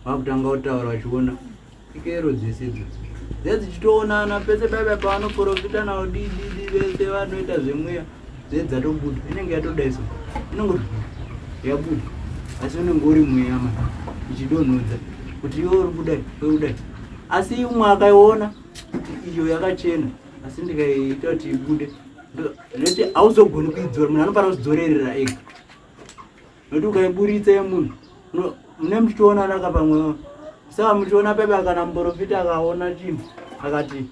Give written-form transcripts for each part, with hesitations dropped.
Vakutanga kutaura vachiona ikero dzese idzodzo dze dzichitoonana pese paipa pavanoprofita navo dididi vese vanoita zvemweya dze dzatobuda inenge yatodaiso inongoti yabuda asi unenge uri mweya ma ichidonhodza kuti iwe uri kudai uri kudai asi umwe akaiona kuti iyo yakachena asi ndikaiita kuti ibude nekuti hauzogoni kuidzora munhu anofanira kuzvidzorerera ega Nokuti ukaiburitsa yemunhu mune muchitoonana ka pamwe saka muchiona pepa kana muprofita akaona chinhu akati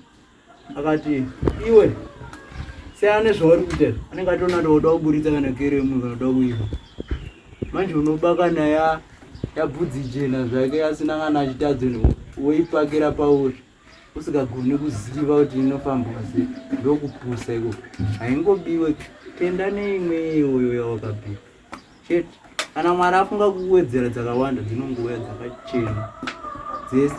akati iwe siyana nezvauri kuita izvi anenge atoona kuti uda kuburitsa kana kero yemunhu kana uda kuiba manje unoba kana ya yabvudzi jena zvake asina kana achitadzo woipakira pauri usingagoni kuziva kuti inofambwa sei ndokupusa ikoko haingobiwe tenda neimwe iyoyo yawakapiwa chete kana mwari afunga kukuwedzera dzakawanda dzinongouya dzakachena dzese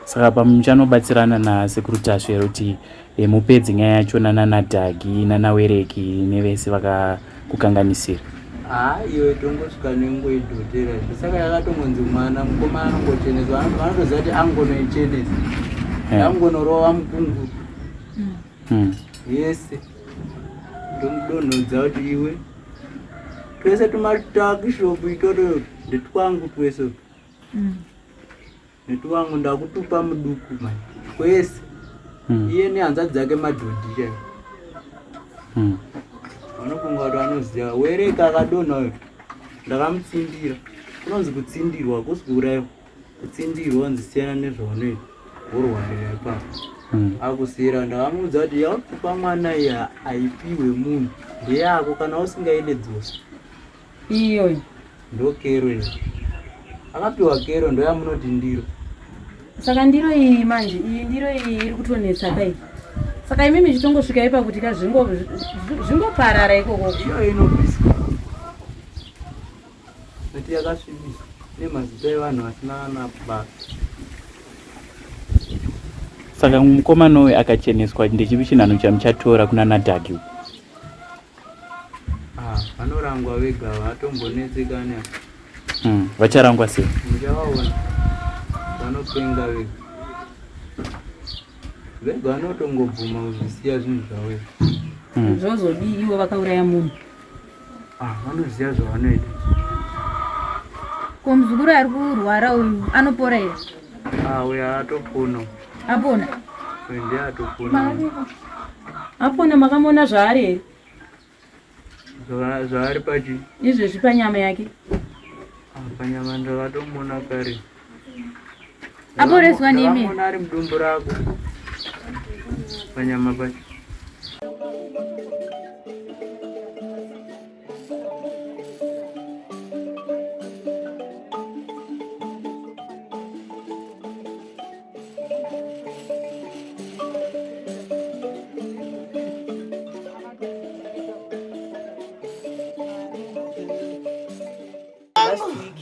saka pamuchanobatsirana nasekuru tasvu here kuti eh, mupedze nyaya yacho nananadhagi nanawereki nevese vakakukanganisira haa iwe tongosvika nengoidhotera saka yakatongonzi mwana mukoma anongocheneswa vanotoziva kuti angonoichenesa eh. angonorova mukungu hmm. yese ndomudonhodza kuti iwe twese tumatakishopu itoto ndetwangu twese mm. Netwangu ndakutupa muduku manje kwese mm. iye nehanzvadzi dzake madhodhi chaivo mm. vanofunga kuti vanoziva wereka akadonha uyo ndakamutsindira kunonzi kutsindirwa kusi kuuraiwa kutsindirwa unzi siyana nezvaunoita worwarira ipapo mm. akusiyira ndakamuudza kuti yakupa mwana iya haipiwe munhu ndeyako kana usingaide dzosa Iyoyi. Ndokero iyo. Akapiwa kero ndoyamunoti ndiro. Saka ndiro iyi manje, iyi ndiro iyi iri kutonetsa kai. Saka imimi chitongosvika ipa kuti ka zvingo zvingoparara ikoko. Iyo inobviswa. Noti yakasvibiswa nemazita evanhu vasina kana basa. Saka mukomana uyu akacheneswa ndechipi chinhanho chamuchatora kuna Nadhagi uku? Ah, vanorangwa vega vatombonetsekane mm, vacharangwa sei muchavaona vanopenga vega vega vanotongobvuma kuzvisiya zvinhu zvavo mm. Zvozodii ivo vakauraya munhu? Ah, vanoziva zvavanoita. Ko muzukuru ari kurwara uyu anopora here? Ah, uyu atopona. Apona? Uyu ndiye atopona. Apona makamuona zvaari here? Zvaari pachi? Izvezvi panyama yake. Ah, panyama ndakatomuona kare. Aporeswa nemi? Ndakamuona ari mudumbu rako. Panyama pacho. Last week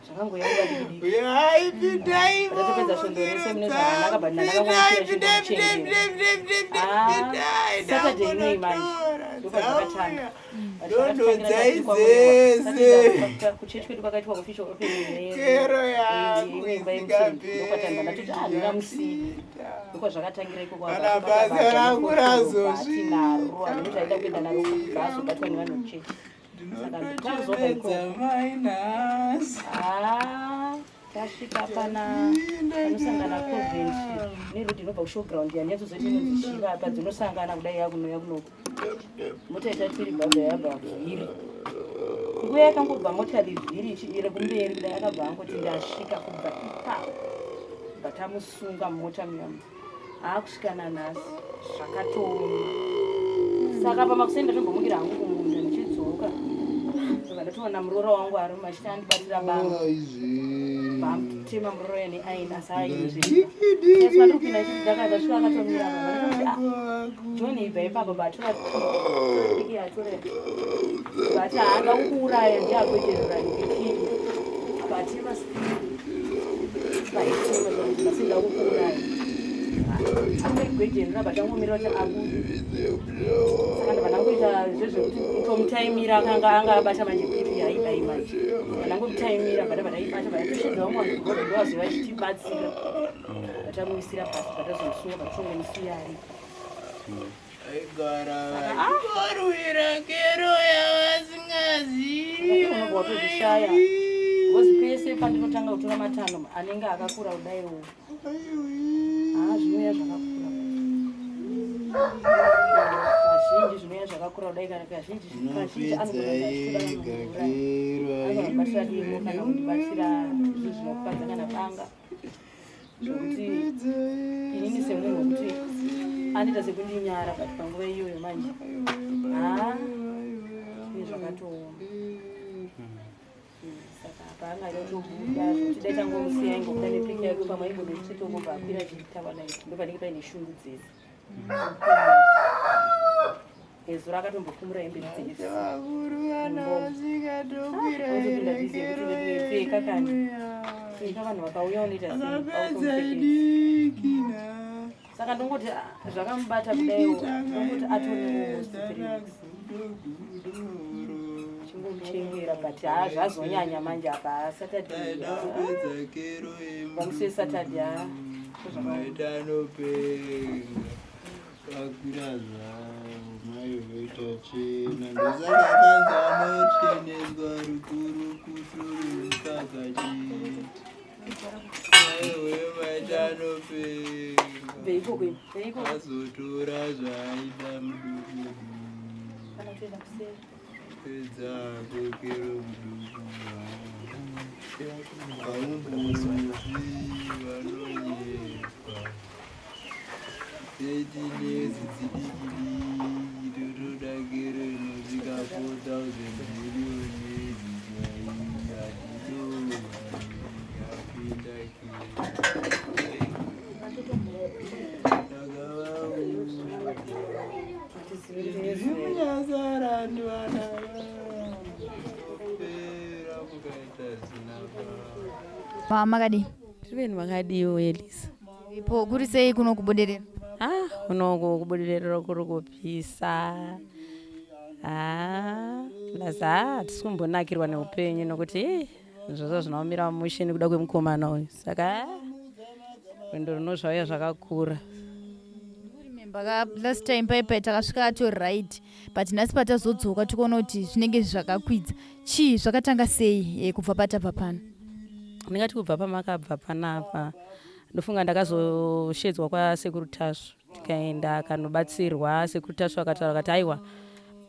zvakangoyamba dikidikatopedza svondo rese mune zvakanaka but ndandakangosatade inoi manje ndopazvakatanga kuchechi kwedu kwakaitwa official opening ndokwatanga ndatoti handingamusii ndokwazvakatangira ikoko basa rangu razozvinaro handinoti aida kuenda naro kubva azobatwa nevanhu kuchechi Ndinotochemedza mai nhasi. Ah, tasvika pana panosangana Coventry neroad inobva kushowground yanyatsozoita inonzi Shiva apa dzinosangana kudai yakunoya kunoko. Mota itatiri bhabha yabva vhiri. Nguva yakangobva mota rivhiri ichidire kumberi kudai akabva angoti ndasvika kubva ipapo. Bva tamusunga mumota muya. Aakusvika nanhasi zvakatooma. Saka pamakuseni ndatombomukira hangu kumunda ndichidzoka. Saka ndatoona muroora wangu ari machiti andibatira banga. Vamutema muroora ne aina asi aizve. Ndokupinda ndakasvika akatomira apa. Ah, John ibva ipapo batora piki atore. Bati haanga kukuuraya ndiye akuiterera ndikiki. Batema tomutaimira akanga anga abata manje pipi haidai manje ndangomutaimira bada badaibata badatoshedza vamwe vanhu kuroad ndovaziva vachitibatsira vatamuisira pasi batazomusunga batatongomusiya aripo. Aigara vachikorwira kero yavasingazivi. Unobva watozvishaya because pese pandinotanga kutora matanho anenge akakura kudaiwo haa zvinouya zvakakura kazhinji zvinouya zvakakura kudai kana kazhinji kazhinji anogona kunge achitoda demo kana kundibatsira zvinhu zvinokuvadza kana banga zvekuti inini semunhu wekuti anoita sekundinyara but panguva iyoyo manje haa zvinenge zvakatooma. Saka apa anga achitobuda zvekuti dai tangomusiya ingobuda nepiki yake pamwe aingonochete ongobva akwira achitaura naye ndopanenge paine shungu dzese. Ezura akatombokumura hembe dzese. Vakuru vana vasingatopira Otopinda busy yekuti veduwe pfeka kani. Pfeka vanhu vakauya unoita sei? Akapedza Automupfekedza. idiki na. Saka ndongoti ah, zvakamubata kudaiwo ndongoti atone almost 3 weeks. Chingomuchengera but haa zvazonyanya manje apa Saturday. Pamusi weSaturday haa. Maitanopenga vakwira zvavo mai voita tsvina ndosaka kanzi anocheneswa rukuru kuturu mukaka chete maiwe maitanopenga Veiko kwenu? Veiko? azotora zvaaida muduku Kana kutoenda kuseri. pedza kokero muduku vaumbuzi vanonyepa 13 years dzidiki diki totoda kero inosvika 4000 million years chai hatito yapinda kero ndakavaudza zvimunyasarani vana pera mukaita zina Mama makadii? Tiri venu makadiwo Elisa. Ipo kuri sei kuno kuBudiriro? Ah, kunoko kuBudiriro kuri kupisa. Ah, plus ah, hatisi kumbonakirwa neupenyu nokuti eh, zvose zvinoomira mushe nekuda kwemukomana uyu. Saka ah, rwendo runo zvauya zvakakura. Remember ka last time paipai takasvika atori right but nhasi patazodzoka tikuona kuti zvinenge zvakakwidza. Chii zvakatanga sei kubva patabva pano? Ndingati kubva pamakabva panapa ndofunga ndakazoshedzwa kwasekuru Tasvu tikaenda akanobatsirwa. Sekuru Tasvu akataura akati aiwa,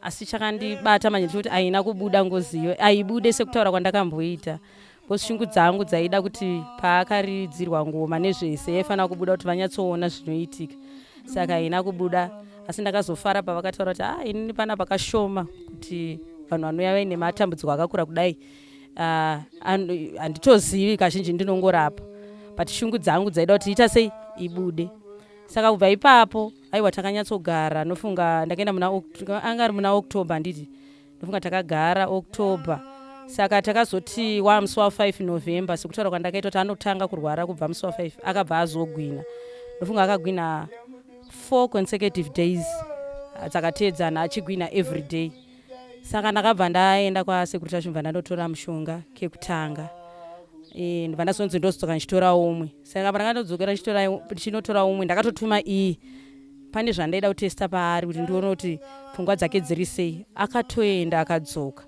asi chakandibata manje ndechekuti haina kubuda ngoziyo aibude sekutaura kwandakamboita because shungu dzangu dzaida kuti paakaridzirwa ngoma nezvese yaifanira kubuda kuti vanyatsoona zvinoitika saka haina kubuda asi ndakazofara pavakataura kuti ah inini pana pakashoma kuti vanhu vanouya vaine matambudziko akakura kudai handitozivi kazhinji ndinongorapa but shungu dzangu dzaida kuti ita sei ibude saka kubva ipapo aiwa takanyatsogara nofunga ndakaenda muna anga ari muna October handiti ndofunga takagara October saka takazoti wamusi wa5 November sekutaura kwandakaita kuti anotanga kurwara kubva musi wa5 akabva azogwina ndofunga akagwina 4 consecutive days dzakateedzana achigwina every day saka ndakabva ndaenda kwasekuru Tasvu bva ndandotora mushonga kekutanga ndobva ndazonzi ndozodzoka ndichitora umwe saka pandakatodzokera ndichinotora umwe ndakatotuma iyi pane zvandaida kutesta paari kuti ndione kuti pfungwa dzake dziri sei akatoenda akadzoka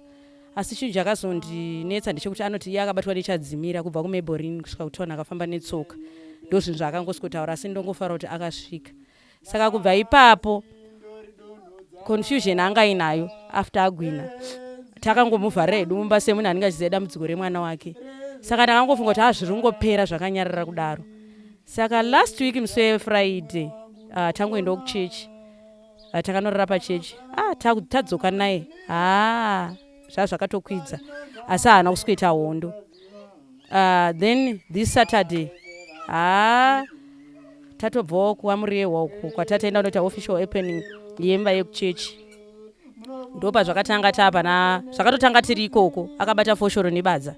asi chinhu chakazondinetsa ndechekuti anoti iye akabatwa nechadzimira kubva kuMabelreign kusvika kutown akafamba netsoka ndo zvinhu zvaakangosikotaura asi ndongofara kuti akasvika saka kubva ipapo confusion anga ainayo after agwina takangomuvharira hedu mumba semunhu anenge achiziva dambudziko remwana wake saka ndakangofunga kuti hazviri kungopera zvakanyarara kudaro saka last week musi weFriday tangoendawo kuchechi takanorara pachechi ah, tadzoka naye haa zvaa zvakatokwidza asi haana kusikuita hondo then this Saturday haa tatobvawo kuvaMurehwa uko kwatataenda kunoita official opening yemba yekuchechi ndopa zvakatanga taapana zvakatotanga tiri ikoko akabata foshoro nebadza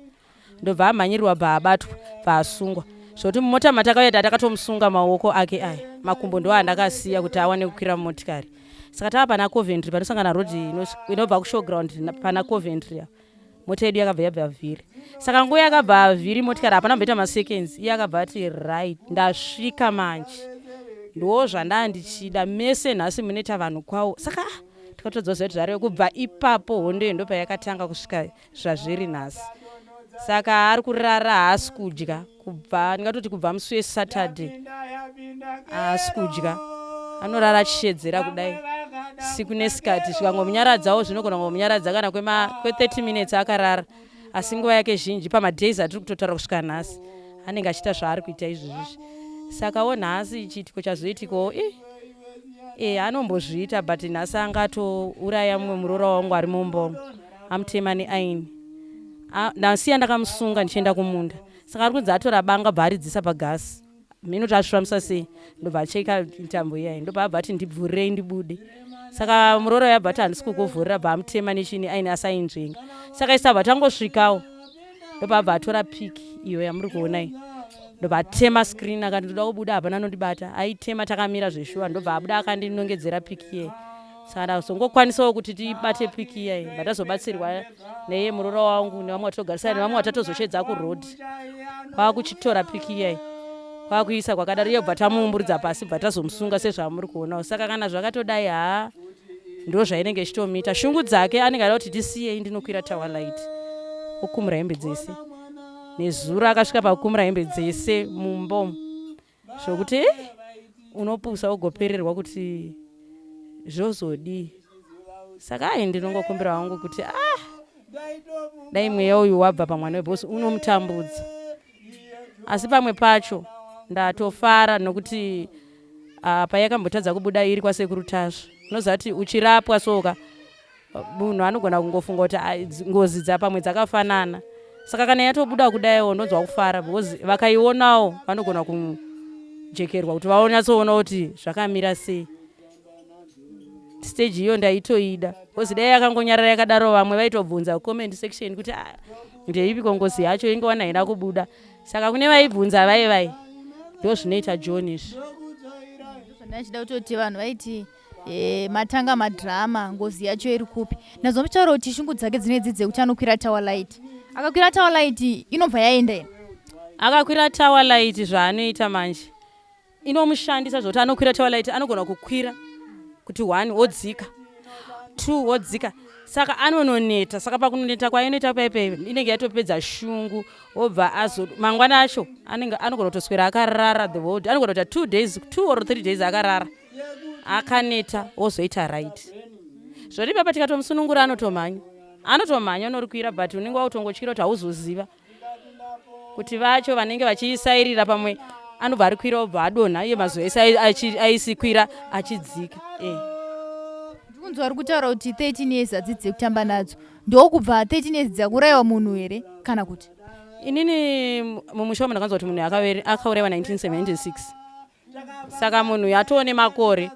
ndobva amhanyirirwa bva abatwa bva asungwa zvokuti mumota matakauya takatomusunga maoko ake aya makumbo ndo andakasiya kuti awane kukwira mumotikari saka tava pana Coventry panosangana road inobva kuShowground pana Coventry. Mota yedu yakabva yabva vhiri. Saka nguva yakabva vhiri motikari hapana kumboita maseconds iye akabva ati right ndasvika manje. Ndoo zvandaa ndichida mese nhasi munoita vanhu kwawo. Saka ah, tikatodza kuziva kuti zvareva kubva ipapo hondo iyo ndopayakatanga kusvika zvazviri nhasi. Saka ari kurara haasi kudya kubva ndingatoti kubva musi weSaturday haasi kudya anorara achishedzera kudai siku nesikati zvikangomunyaradzawo zvinogona kungomunyaradza kana kwe30 minutes akarara asi nguva yake zhinji pamadays atiri kutotaura kusvika nhasi anenge achiita zvaari kuita izvozvizvi sakawo nhasi chiitiko chazoitikawo i e anombozviita but nhasi angatouraya mumwe muroora wangu ari mumba umu amutema neaini ndasiya ndakamusunga ndichienda kumunda saka ari kunzi atora banga bva aridzisa pagasi mhino kuti asvamisa sei ndobva acheka mitambo iyayi ndobva abva ati ndibvurirei ndibude saka muroora uya abva ati handisi kukuvhurira bva amutema nechini aine asainzvenga saka isu abva tangosvikawo ndobva abva atora piki iyo yamuri kuona iyi ndobva atema screen akati ndoda kubuda hapana anondibata aitema takamira zveshuwa ndobva abuda akandinongedzera piki iyeyi saka ndazongokwanisawo kuti tibate piki iyayi bva tazobatsirwa neye muroora wangu nevamwe vatogarisana nevamwe vatatozoshedza kuroad kwakuchitora piki iyayi kwakuisa kwakadaro iye bva tamuumburidza pasi bva tazomusunga sezvamuri kuonawo saka kana zvakatodai haa ndo zvainenge ichitomuita shungu dzake anenge ada kuti tisiyei ndinokwira tower light okumura hembe dzese nezuro akasvika pakukumura hembe dzese mumba umu zvokuti eh, unopusa ugopererwa kuti zvozodii saka ai ndinongokumbira wangu kuti ah dai mweya uyu wabva pamwana webhosi unomutambudza asi pamwe pacho ndatofara nokuti ah, payakambotadza kubuda iri kwasekuru Tasvu unoziva kuti uchirapwa soka munhu anogona kungofunga kuti ah, ngozi dzapamwe dzakafanana saka kana yatobuda kudaiwo ndonzwa kufara because vakaionawo vanogona kujekerwa kuti vaonyatsoona kuti zvakamira sei stage iyo ndaitoida because dai yakangonyarara yakadaro vamwe vaitobvunza comment section kuti ah, ndeipiko ngozi yacho ingowana haina kubuda saka kune vaibvunza vai vai ndo zvinoita john izvi ndachida kutoti vanhu vaiti e, matanga madrama ngozi yacho iri kupi ndazomutaura kuti shungu dzake dzinedzi dzekuti anokwira tower light akakwira tower light inobva yaenda ine akakwira tower light zvaanoita manje inomushandisa zvokuti anokwira tower light anogona kukwira kuti one wodzika two wodzika saka anononeta saka pakunoneta kwainoita paipai inenge yatopedza shungu obva azo mangwana acho anenge anogona kutoswera akarara the whole anogona kuita two days two or three days akarara akaneta wozoita right zvoti papa tikatomusunungura anotomhanya anotomhanya unorikwira but unenge wakutongotyira kuti hauzoziva kuti vacho vanenge vachiisairira pamwe anobva arikwira obva adonha iye mazuva ese aisikwira achidzika eh. Ndikunzwa uri kutaura kuti 13 years hadzidzi kutamba nadzo ndokubva 13 years dzakuurayiwa munhu here kana kuti inini mumusha umu ndakanzwa kuti munhu akaurayiwa 1976 saka munhu yatoo nemakore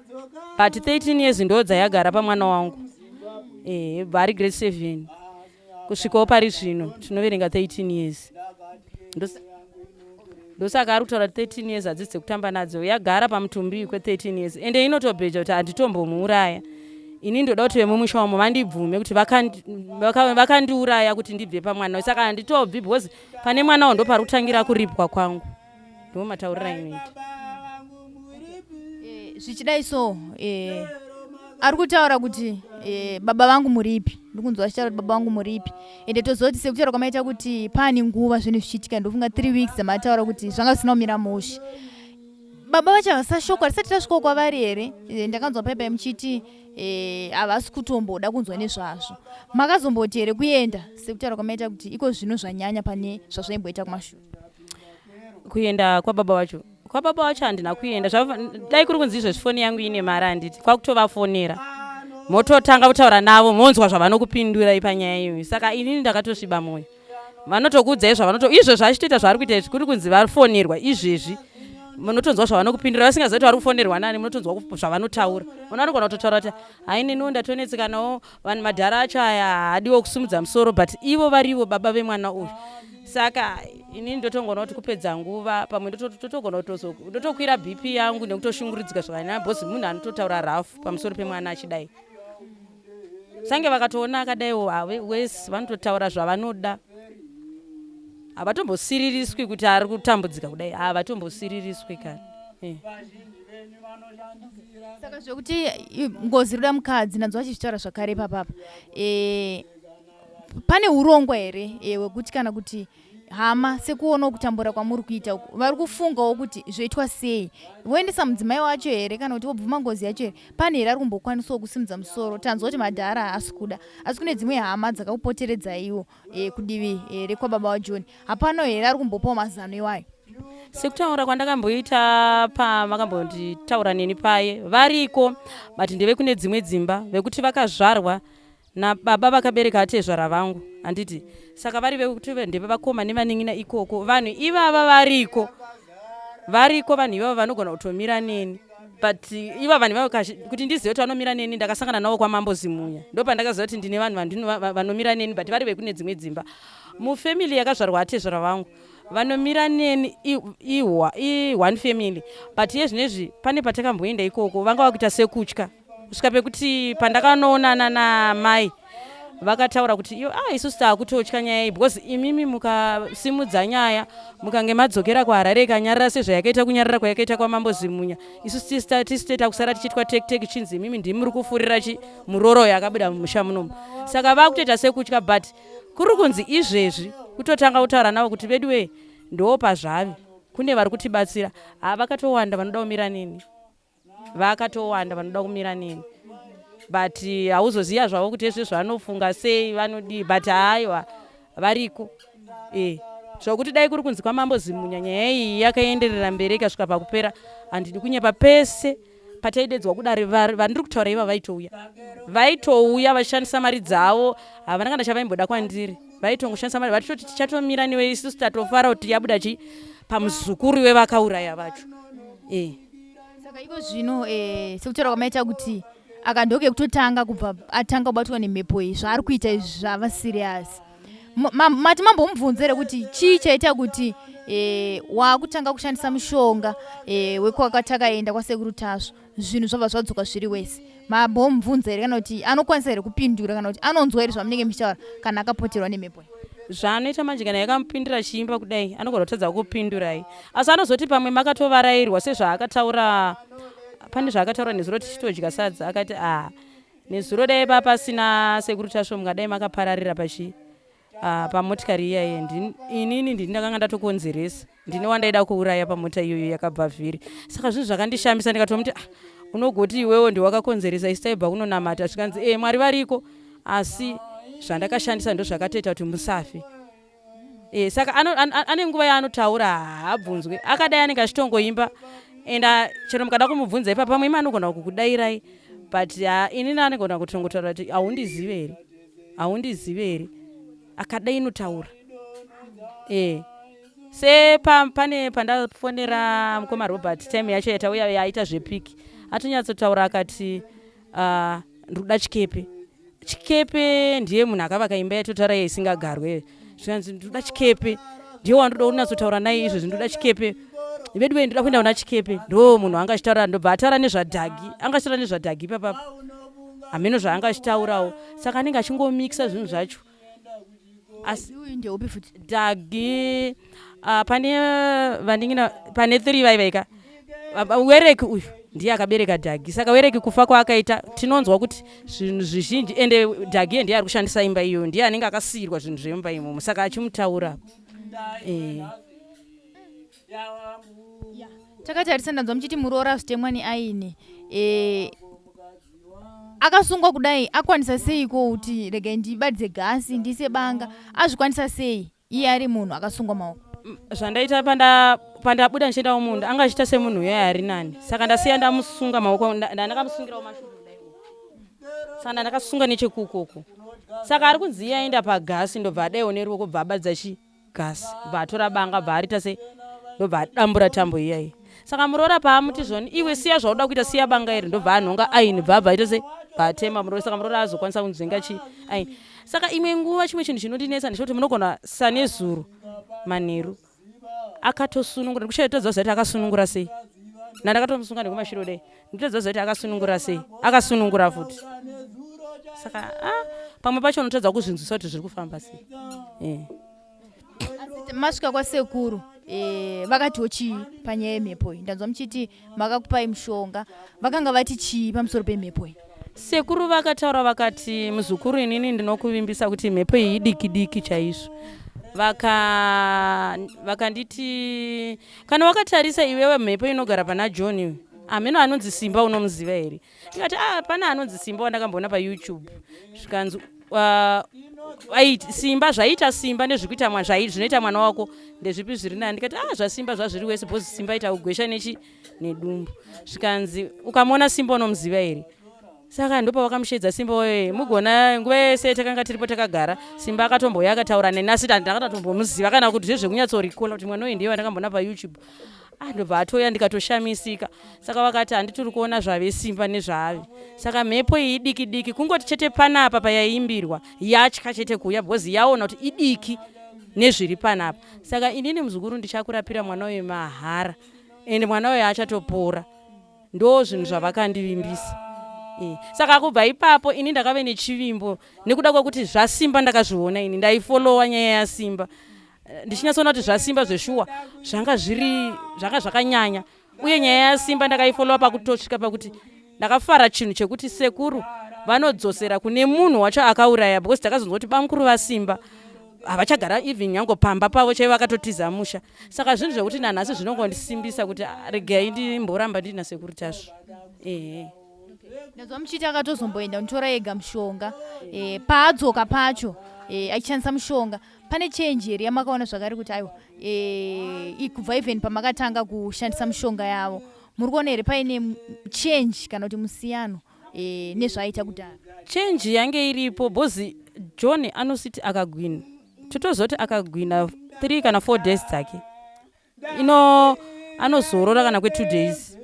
but 13 years ndo dzayagara pamwana wangu eh, bva ari grade 7 kusvikawo pari zvino tinoverenga 13 years ndosaka ari kutaura 13 years hadzisi dzekutamba nadzo yagara pamutumbi kwe13 years ende inotobheja kuti handitombomuuraya ini ndoda kuti vemumusha umo vandibvume kuti vakandiuraya kuti ndibve pamwana saka handitobvi because pane mwana wo ndopari kutangira kuripwa kwangu ndo mataurira inoita eh, zvichidai so eh, ari kutaura kuti eh, baba vangu muripi ndikunzwa achitaura kuti baba vangu muripi ende tozoti sekutaura kwamaita kuti pane nguva zvinhu zvichiitika ndofunga three weeks dzamataura kuti zvanga zvisina kumira mushe baba vacho havasashokwa risati tasvikawo kwavari here eh, ndakanzwa paipai muchiti eh, havasi kutomboda kunzwa nezvazvo makazomboti here kuenda sekutaura kwamaita kuti iko zvino zvanyanya pane zvazvaimboita kumashure kuenda kwababa vacho kwababa vacho handina kuenda dai kuri kunzi izvezvi foni yangu ine mari handiti kwakutovafonera mototanga kutaura navo monzwa zvavanokupindurai panyaya iyoyo saka inini ndakatosviba mwoyo vanotokuudzai zvavanoto izvezvi achitoita zvaari kuita izvi kuri kunzi vafonerwa izvezvi munotonzwa zvavanokupindura vasingazivi kuti vari kufonerwa nani munotonzwa zvavanotaura munhu anogona kutotaura kuti haininiwo ndatonetsekanawo vanhu madhara acho aya haadiwo kusumudza musoro but ivo varivo baba vemwana uyu saka inini ndotongoona kuti kupedza nguva pamwe ndotogona kutozo ndotokwira bp yangu nekutoshungurudzika zvakanyanya because munhu anototaura rafu pamusoro pemwana achidai. Sange vakatoona akadaiwo wese vanototaura zvavanoda. Havatombosiririswi kuti ari kutambudzika kudai, havatombosiririswi kana. Eh. Saka zvekuti ngozi inoda mukadzi ndanzwa vachizvitaura zvakare ipapapa. Eh, pane urongwa here eh, hwekuti kana kuti hama sekuonawo kutambura kwamuri kuita uku vari kufungawo kuti zvoitwa sei voendesa mudzimai wacho here kana kuti vobvuma ngozi yacho here pane here ari kumbokwanisawo kusimudza musoro tanzwa kuti madhara haasi kuda asi kune dzimwe hama dzakakupoteredzaiwo e, kudivi e, rekwababa wajohn hapano here ari kumbopawo mazano iwayo Sekutaura kwandakamboita pamakambonditaura neni paye, variko but ndevekune dzimwe dzimba vekuti vakazvarwa nababa vakabereka atezvara vangu handiti saka vari vekuti ndevevakoma nevanin'ina ikoko vanhu ivava variko variko vanhu ivava vanogona kutomira neni but iva vanhu ivavo kuti ndizive kuti vanomira neni ndakasangana navo kwamambo zimunya ndopandakaziva kuti ndine vanhu vanomira neni but vari vekune dzimwe dzimba mufamily yakazvarwa atezvara vangu vanomira neni i-one family but iye zvinezvi pane patakamboenda ikoko vanga vakuita sekutya kusvika pekuti pandakanoonana namai vakataura kuti iyo ah isusu taakutotya nyaya iyi because imimi mukasimudza nyaya mukange madzokera kuharare ikanyarara sezvayakaita kunyarara kwayakaita kwamambo zimunya isusu tisu toita kusara tichiitwa tektek chinzi imimi ndimi muri kufurira chi muroro yakabuda mumusha munomu saka vakutoita sekutya but kuri kunzi izvezvi kutotanga kutaura navo kuti veduwee ndoo pazvavi kune vari kutibatsira haa vakatowanda vanoda kumira neni Vakatowanda vanoda kumira neni but hauzoziva zvavo kuti ezve zvanofunga sei vanodii but haiwa variko e zvokuti dai kuri kunzi kwamambo zimunya nyaya iyi yakaenderera mberi ikasvika pakupera handidi kunyepa pese pataidedzwa kudare vandiri kutaura iva vaitouya vaitouya vachishandisa mari dzavo havana kana chavaimboda kwandiri vaitongoshandisa mari vachitoti tichatomira newe isusu tatofara kuti yabuda chi pamuzukuru wevakauraya vacho e Saka iko zvino eh, sekutaura kwamaita kuti aka ndokekutotanga kubva atanga kubatwa nemhepo iyi zvaari kuita izvi zvava serious. Mati mambomubvunza here kuti chii chaita kuti eh, waakutanga kushandisa mushonga eh, wekwakatakaenda kwasekuru Tasvu zvinhu zvabva zvadzoka zviri wese mambomubvunza here kana kuti anokwanisa here kupindura kana kuti anonzwa here zvamunenge muchitaura kana akapoterwa nemhepo iyi? Zvaanoita manje kana yakamupindira chiimba kudai anogona kutadza kukupindurai asi anozoti pamwe makatovarairwa sezvaakataura pane zvaakataura nezuro tichitodya sadza akati a ah, nezuro dai pa pasina sekuru tasvo mungadai makapararira pachi ah, pamotikari iyaye inini ndini ndakanga ndatokonzeresa ndine wandaida kuuraya pamota iyoyo yakabva vhiri saka zvinhu zvakandishamisa ndikatomuti ah, unogoti iwewo ndiwakakonzeresa isi taibva kunonamata zvikanzi e mwari variko asi zvandakashandisa ndozvakatoita kuti musafe e, saka ano, an, ane nguva yaanotaura haabvunzwe akadai anenge achitongoimba and ah, chero mukada kumubvunza ipa pamwe imi anogona kukudairai but uh, inini anogona kutongotaura kuti haundizive here haundizive here akadai inotaura e se pa, pane pandafonera mukoma Robert time yacho yatauya yaita zvepiki atonyatsotaura akati uh, ndikuda chikepe chikepe ndiye munhu akavaka imba yatotaura iye isingagarwe zvikanzi ndikuda chikepe ndiye wandoda kunyatsotaura naye izvezvi ndikuda chikepe veduwe ndoda kuenda kuna chikepe ndo munhu anga achitaura ndobva ataura nezvadhagi anga achitaura nezvadhagi ipapapa hameno zvaanga achitaurawo saka anenge achingomikisa zvinhu zvacho asi uyu ndeupi futi dhagi uh, pane vanin'ina pane three vaivaika wereki uyu ndiye akabereka dhagi saka wereki kufa kwaakaita tinonzwa kuti zvinhu zvizhinji ende dhagi ndiye ari kushandisa imba iyoyo ndiye anenge akasiirwa zvinhu zvemumba imomo saka achimutaura e. Takatarisa ndanzwa muchiti muroora zvitemwa neaini e, akasungwa kudai akwanisa seiko kuti regai ndibatidze gasi ndiise banga azvikwanisa sei iye ari munhu akasungwa maoko zvandaita panda pandabuda ndichienda kumunda anga achiita semunhu uya ari nani saka ndasiya ndamusunga maoko ndandakamusungirawo mashuru saka ndandakasunga nechekukoko saka ari kunzi iye aenda pagasi ndobva adaiwo neruoko bva abatidza chi gas bva atora banga bva arita sei ndobva adambura tambo iyayi saka muroora paamuti zvoni iwe siya zvauda kuita siya banga iri ndobva anhonga aini bva abva aita sei bva atema muroora saka muroora azokwanisa kunzvenga chi aini saka imwe nguva chimwe chinhu chinondinetsa ndechekuti munogona sanezuro manheru akatosunungura ndikushaya kutadza kuziva kuti akasunungura sei nandakatomusunga nekumashure kudai ndikutadza kuziva kuti akasunungura sei akasunungura futi Saka ah, pamwe pacho unotadza kuzvinzwisa kuti zviri kufamba sei eh. Asi masvika kwasekuru e, vakatiwo chii panyaya yemhepo iyi? Ndanzwa muchiti makakupai mushonga, vakanga vati chii pamusoro pemhepo iyi? Sekuru vakataura vakati, muzukuru inini ndinokuvimbisa kuti mhepo iyi idiki diki chaizvo. Vaka vakanditi kana wakatarisa iwewe mhepo inogara pana John iwe hameno anonzi Simba unomuziva here? Ndikati ah, pane anonzi Simba wandakamboona paYouTube. Zvikanzi Simba zvaita Simba nezvikuita zvinoita mwana wako ndezvipi zviri nani? Ndikati ah, zvaSimba zvazviri wese because Simba aita kugwesha nechi nedumbu. Zvikanzi ukamuona Simba unomuziva here? Saka ndopavakamushedza Simba oye mugona nguva yese takanga tiripo takagara Simba akatombouya akataura neni asi ndakatotombomuziva kana kuti zvezvekunyatsorikola kuti mwana uyu ndiye wandakamboona paYouTube. Ah, ndobva atouya ndikatoshamisika. Saka vakati handiti kuona zvave Simba nezvaave. Saka mhepo iyi idiki diki kungoti chete panapa payaimbirwa yatya chete kuuya because yaona kuti idiki nezviri panapa. Saka inini muzukuru ndichakurapira mwana uyu mahara ende mwana uyu achatopora. Ndo zvinhu zvavakandivimbisa. E. Saka kubva ipapo ini ndakave nechivimbo nekuda kwekuti zvaSimba ndakazviona ini ndaifolowa nyaya yaSimba ndichinyatsoona kuti zvaSimba zveshuwa zvanga zviri zvanga zvakanyanya uye nyaya yaSimba ndakaifolowa pakutosvika pakuti ndakafara chinhu chekuti sekuru vanodzosera kune munhu wacho akauraya because takazonzwa kuti bamukuru vaSimba havachagara even nyange pamba pavo chaivo vakatotiza musha. Saka zvinhu zvekuti nanhasi zvinongondisimbisa kuti ah, regai ndimboramba ndina sekuru Tasvu. Ehe. Ndazwa muchiti akatozomboenda kunotora ega mushonga e, paadzoka pacho e, achishandisa mushonga pane change here yamakaona zvakare kuti aiwa e, kubva even pamakatanga kushandisa mishonga yavo muri kuona here paine change kana kuti musiyano e, nezvaaita kudhara? Change yange iripo bhozi John anositi akagwina totozoti akagwina 3 kana 4 days dzake ino anozorora kana kwe2 days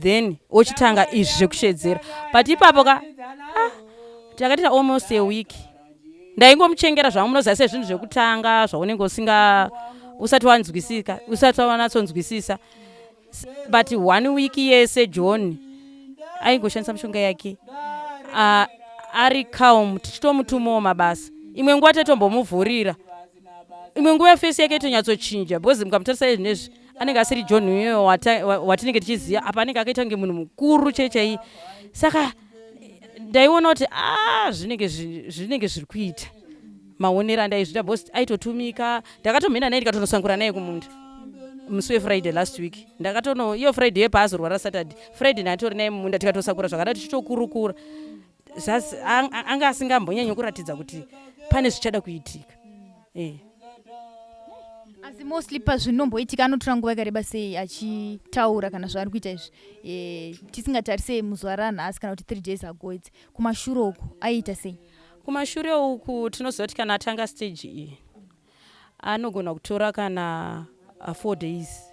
then ochitanga izvi zvekushedzera but ipapo ka ah, takatiita almost a week ndaingomuchengera zvangu munoziva sezvinhu zvekutanga zvaunenge usinga usati wanzwisika usati wanatsonzwisisa but one week yese John aingoshandisa mishonga yake uh, ari calm tichitomutumawo mabasa imwe nguva tatombomuvhurira imwe nguva fesi yake itonyatsochinja because mukamutarisa izvinezvi anenge asiri John uyoyo watinenge tichiziva apa anenge akaita kunge munhu mukuru chai chaiye saka ndaiona kuti a ah, zvinenge zvinenge zviri kuita maonero andaizviita because aitotumika ndakatomhina naye ndikatonosangura naye kumunda musi wefriday last week ndakatono iyo friday yepaazorwara saturday friday ndatori naye mumunda tikatosakura zvakada tichitokurukura anga asingambonyanyi kuratidza kuti pane zvichada kuitika eh. Asi mostly pazvinomboitika anotora nguva yakareba sei achitaura kana zvaari kuita izvi e, tisingatarise muzuva ranhasi kana kuti 3 days ago idzi kumashure uku aiita sei? Kumashure uku tinoziva kuti kana atanga stage iyi anogona kutora kana 4 days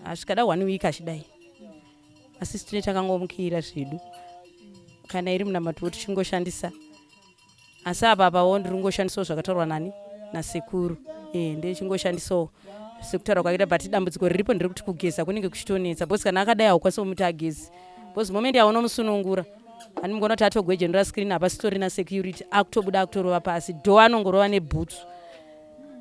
asvikada 1 week achidai asi tine takangomukira zvedu kana iri munamato tichingoshandisa asi apa apawo ndiri kungoshandisawo zvakataurwa nani nasekuru e, ndechingoshandisawo sekutaura kwakaita but dambudziko riripo ndiri kuti kugeza kunenge kuchitonetsa because kana akadai haukwanisi kumuti ageze because moment yaunomusunungura ani mukuona kuti atogwejenura screen apa sitorina security akutobuda akutorova pasi dho anongorova nebhutsu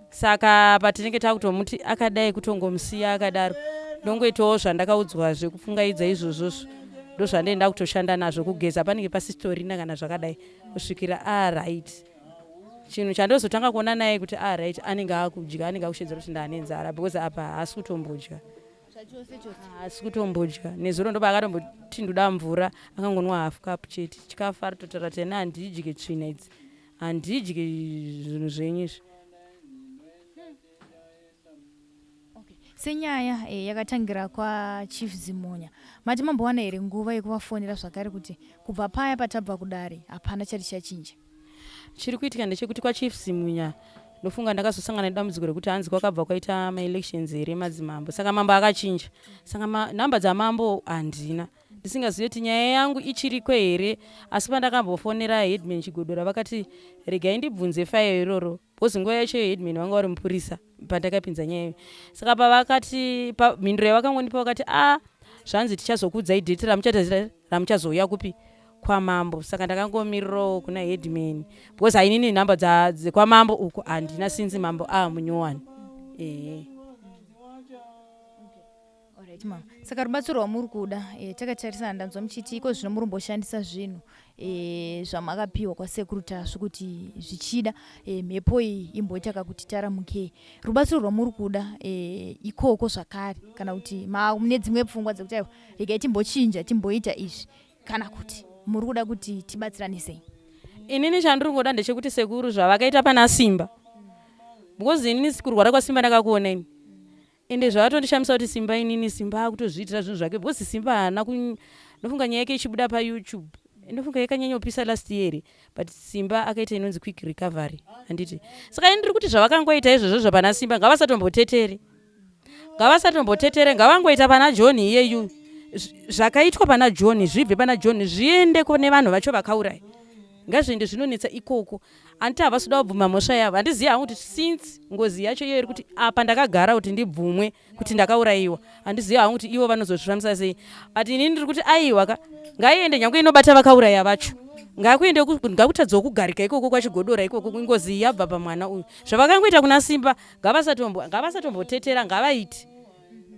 saka patinenge takutomuti akadai kutongomusiya akadaro ndongoitawo zvandakaudzwa zvekupfungaidza izvozvozvo ndozvandaenda kutoshanda nazvo kugeza panenge pasitorina kana zvakadai kusvikira aright chinhu chandozotanga kuona naye kuti aright anenge akudya anenge akushedzera kuti ndane nzara because apa haasi kutombodya haasi kutombodya nezuro ndopa akatomboti ndoda mvura akangonwa half cup chete chikafu ari totaura kuti ene handidye tsvina idzi handidye zvinhu zvenyu izvi. Senyaya eh, yakatangira kwaChief Zimunya, mati mambowana here nguva yekuvafonera zvakare kuti kubva paya patabva kudare hapana chati chachinja? Chiri kuitika ndechekuti kwaChief Zimunya ndofunga ndakazosangana nedambudziko rekuti hanzi kwakabva kwaita maelections here madzimambo saka mambo akachinja saka nhamba dzamambo handina ndisingazive kuti nyaya yangu ichiriko here asi pandakambofonera headman Chigodora vakati regai ndibvunze file iroro because nguva yacho iyo headman vanga vari mupurisa pandakapinza nyaya iyo saka pavakati mhinduro yavakangondipa vakati a ah, zvanzi tichazokuudzai date ramuchazouya kupi kwamambo saka ndakangomirirawo kuna headman because hainini nhamba dzekwamambo uku handina since mambo aamunyowani ehe. Alright mama, saka rubatsiro rwamuri kuda e, takatarisana ndanzwa muchiti iko zvino muri kumboshandisa zvinhu e, zvamakapiwa kwasekuru Tasvu kuti zvichida e, mhepo iyi imboita kakuti taramukei. Rubatsiro rwamuri kuda e, ikoko zvakare kana kuti mune dzimwe pfungwa dzekuti aiwa regai timbochinja timboita izvi kana kuti muri kuda kuti tibatsirane sei? Inini chandiri kungoda ndechekuti sekuru zvavakaita pana Simba because inini kurwara kwaSimba ndakakuona ini Ende zvavatondishamisa kuti Simba inini Simba akutozviitira zvinhu zvake because Simba haana ku ndofunga nyaya yake ichibuda paYouTube ndofunga yakanyanyopisa last year but Simba akaita inonzi quick recovery handiti saka ini ndiri kuti zvavakangoita izvozvo zvapana Simba ngavasatombotetere ngavasatombotetere ngavangoita pana John iyeyu zvakaitwa pana John zvibve pana John zviende kune vanhu vacho vakauraya ngazviende zvinonetsa ikoko Hanti havasi kuda kubvuma mhosva yavo. Handizivi hangu kuti since ngozi yacho iyo iri kuti apa ndakagara kuti ndibvumwe kuti ndakaurayiwa. Handizivi hangu kuti ivo vanozozvifambisa sei. But inini ndiri kuti aiwa ka ngaiende nyange inobata vakauraya vacho. Ngakuende ngakutadzawo kugarika ikoko kwachigodora ikoko ngozi iyi yabva pamwana uyu. Zvavakangoita kuna Simba ngavasatombo ngavasatombotetera ngavaite.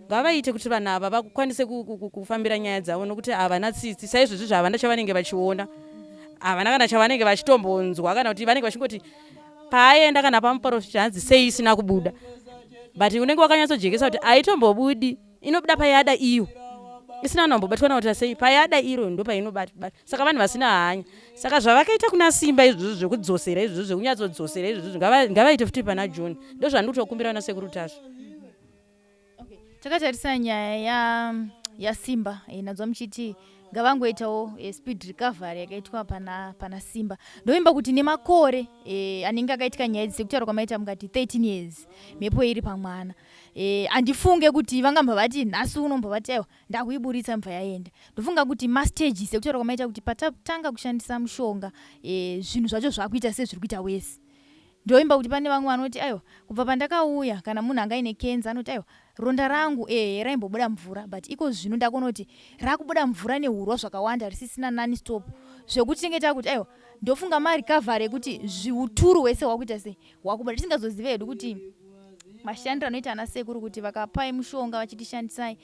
Ngavaite kuti vanhu ava vakwanise kufambira nyaya dzavo nokuti havana tsitsi saizvozvi zvahavana chavanenge vachiona havana kana chavanenge vachitombonzwa kana kuti vanenge vachingoti paaenda kana pamuporofita hanzi sei isina kubuda but unenge wakanyatsojekesa kuti haitombobudi inobuda payada iyo isina anombobatwa nakuti sei payada iro ndo painobatwa saka vanhu vasina hanya saka zvavakaita kuna simba izvozvo zvekudzosera izvozvo zvekunyatsodzosera izvozvo ngavaite futi pana john ndozvandikutokumbira vana sekuru tasvu Okay. Takatarisa nyaya ya yaSimba e, ndanzwa muchiti ngavangoitawo e, speed recovery yakaitwa pana, pana Simba. Ndovimba kuti nemakore e, anenge akaitika nyaya idzi sekutaura kwamaita mukati 13 years mhepo iri pamwana e, handifunge kuti vangamba vati nhasi unomba vati aiwa ndakuiburitsa mubva yaenda. Ndofunga kuti mastages sekutaura kwamaita kuti patatanga kushandisa mushonga e, zvinhu zvacho zvakuita sezviri kuita wese Ndovimba kuti pane vamwe vanoti aiwa kubva pandakauya kana munhu anga aine cancer anoti aiwa ronda rangu ehe raimbobuda mvura but iko zvino ndakuona kuti rakubuda mvura nehurwa zvakawanda risisina nani stop zvekuti tinenge takuti aiwa ndofunga marecovery ekuti zviuturu hwese hwakuita sei hwakubuda tisingazozive hedu kuti mashandiro anoita ana sekuru kuti vakapai mushonga vachitishandisai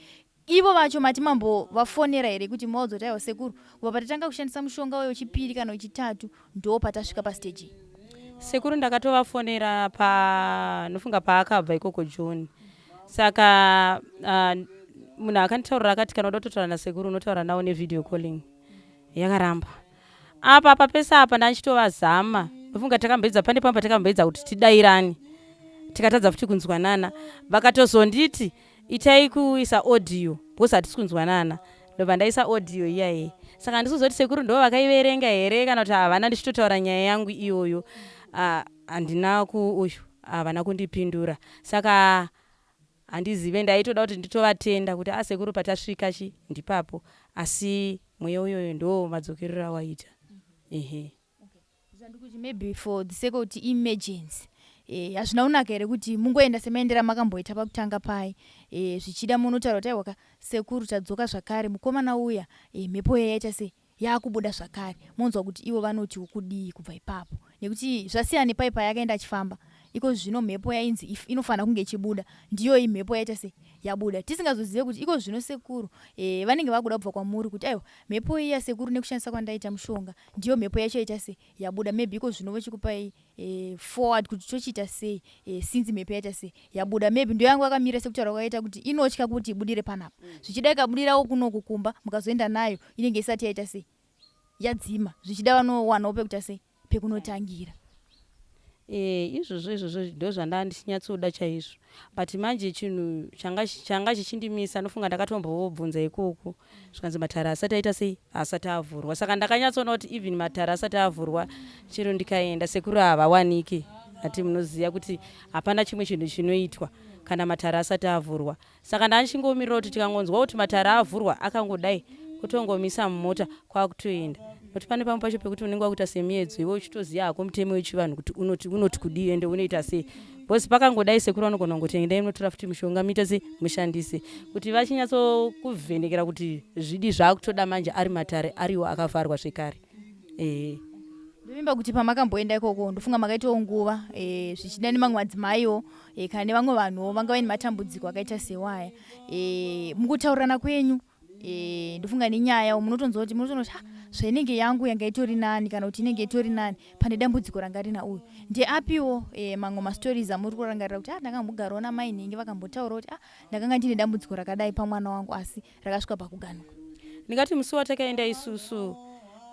Ivo vacho mati mambovafonera here kuti muvaudze kuti aiwa sekuru kubva patatanga kushandisa mushonga uye wechipiri kana wechitatu ndoo patasvika pastage iyi. Sekuru ndakatovafonera pa nofunga paakabva ikoko Joni saka uh, munhu akanditaurira akati kana uda kutotaura nasekuru unotaura nawo nevideo calling yakaramba apa apa pese apa ndandichitovazama ndofunga takamboedza pane pamwe patakamboedza kuti tidairane tikatadza futi kunzwanana vakatozonditi itai kuisa audio because hatisi kunzwanana ndobva ndaisa audio iyaye saka handisi kuzoti sekuru ndo vakaiverenga here kana kuti havana ndichitotaura nyaya yangu iyoyo ah, handina ku uyu havana kundipindura saka Handizive ndaitoda kuti nditovatenda kuti asekuru patasvika chi ndipapo asi mweya uyoyo ndoo madzokerero awaita ehe. Zvandikuti maybe for the sake kuti emergency eh, hazvina kunaka here kuti mungoenda semaendera makamboita pakutanga pai eh, zvichida munotaura kuti aiwaka sekuru tadzoka zvakare mukomana uya eh, mhepo iya yaita sei yakubuda zvakare monzwa kuti ivo vanoti kudii kubva ipapo nekuti zvasiyana nepai payakaenda achifamba iko zvino mhepo yainzi inofanira kunge ichibuda ndiyoyi mhepo yaita sei yabuda tisingazozive kuti iko zvino sekuru e, vanenge vakuda kubva kwamuri kuti aiwa mhepo iya sekuru nekushandisa kwandaita mushonga ndiyo mhepo yacho yaita sei yabuda maybe iko zvino vochikupai e, forward kuti tochiita sei e, since mhepo yaita sei yabuda maybe ndo yangu yakamira sekutaura kwakaita kuti inotya kuti ibudire panapa zvichida ikabudirawo kunoku kumba mukazoenda nayo inenge isati yaita sei yadzima zvichida vanowanawo pekuita sei pekunotangira Eh, izvozvo izvozvo ndozvandanga ndichinyatsoda chaizvo but manje chinhu changa changa chichindimisa ndofunga ndakatombobvunza ikoko zvikanzi matare asati aita sei asati avhurwa saka ndakanyatsoona kuti even matare asati avhurwa chero ndikaenda sekuru havawanike ati munoziva kuti hapana chimwe chinhu chinoitwa kana matare asati avhurwa Saka ndandichingomirira kuti tikangonzwa kuti matare avhurwa akangodai kutongomisa mumota kwakutoenda nokuti pane pamwe pacho pekuti unenge wakuita semiyedzo iwe uchitoziva hako mutemo wechivanhu kuti unoti, unoti kudii ende unoita sei Because pakangodai sekuru vanogona kungoti endai munotora futi mushonga muite sei mushandise kuti vachinyatsokuvhenekera kuti zvidi zvakutoda manje ari matare ariwo akavharwa zvekare ehe. Ndovimba kuti pamakamboenda ikoko ndofunga makaitawo nguva e, zvichida nemamwe madzimaiwo e, kana nevamwe vanhuwo vanga vaine matambudziko akaita sewaya e, mukutaurirana kwenyu e, ndofunga nenyaya munotonzwa kuti munotoona kuti zvainenge yangu yanga itori nani kana kuti inenge itori nani pane dambudziko ranga rina uyu ndeapiwo e, mamwe mastories amuri kurangarira kuti ah, ndakambogarawo namai nhingi vakambotaura kuti ah, ndakanga ndine dambudziko rakadai pamwana wangu asi rakasvika pakuganuka. Ndingati musi watakaenda isusu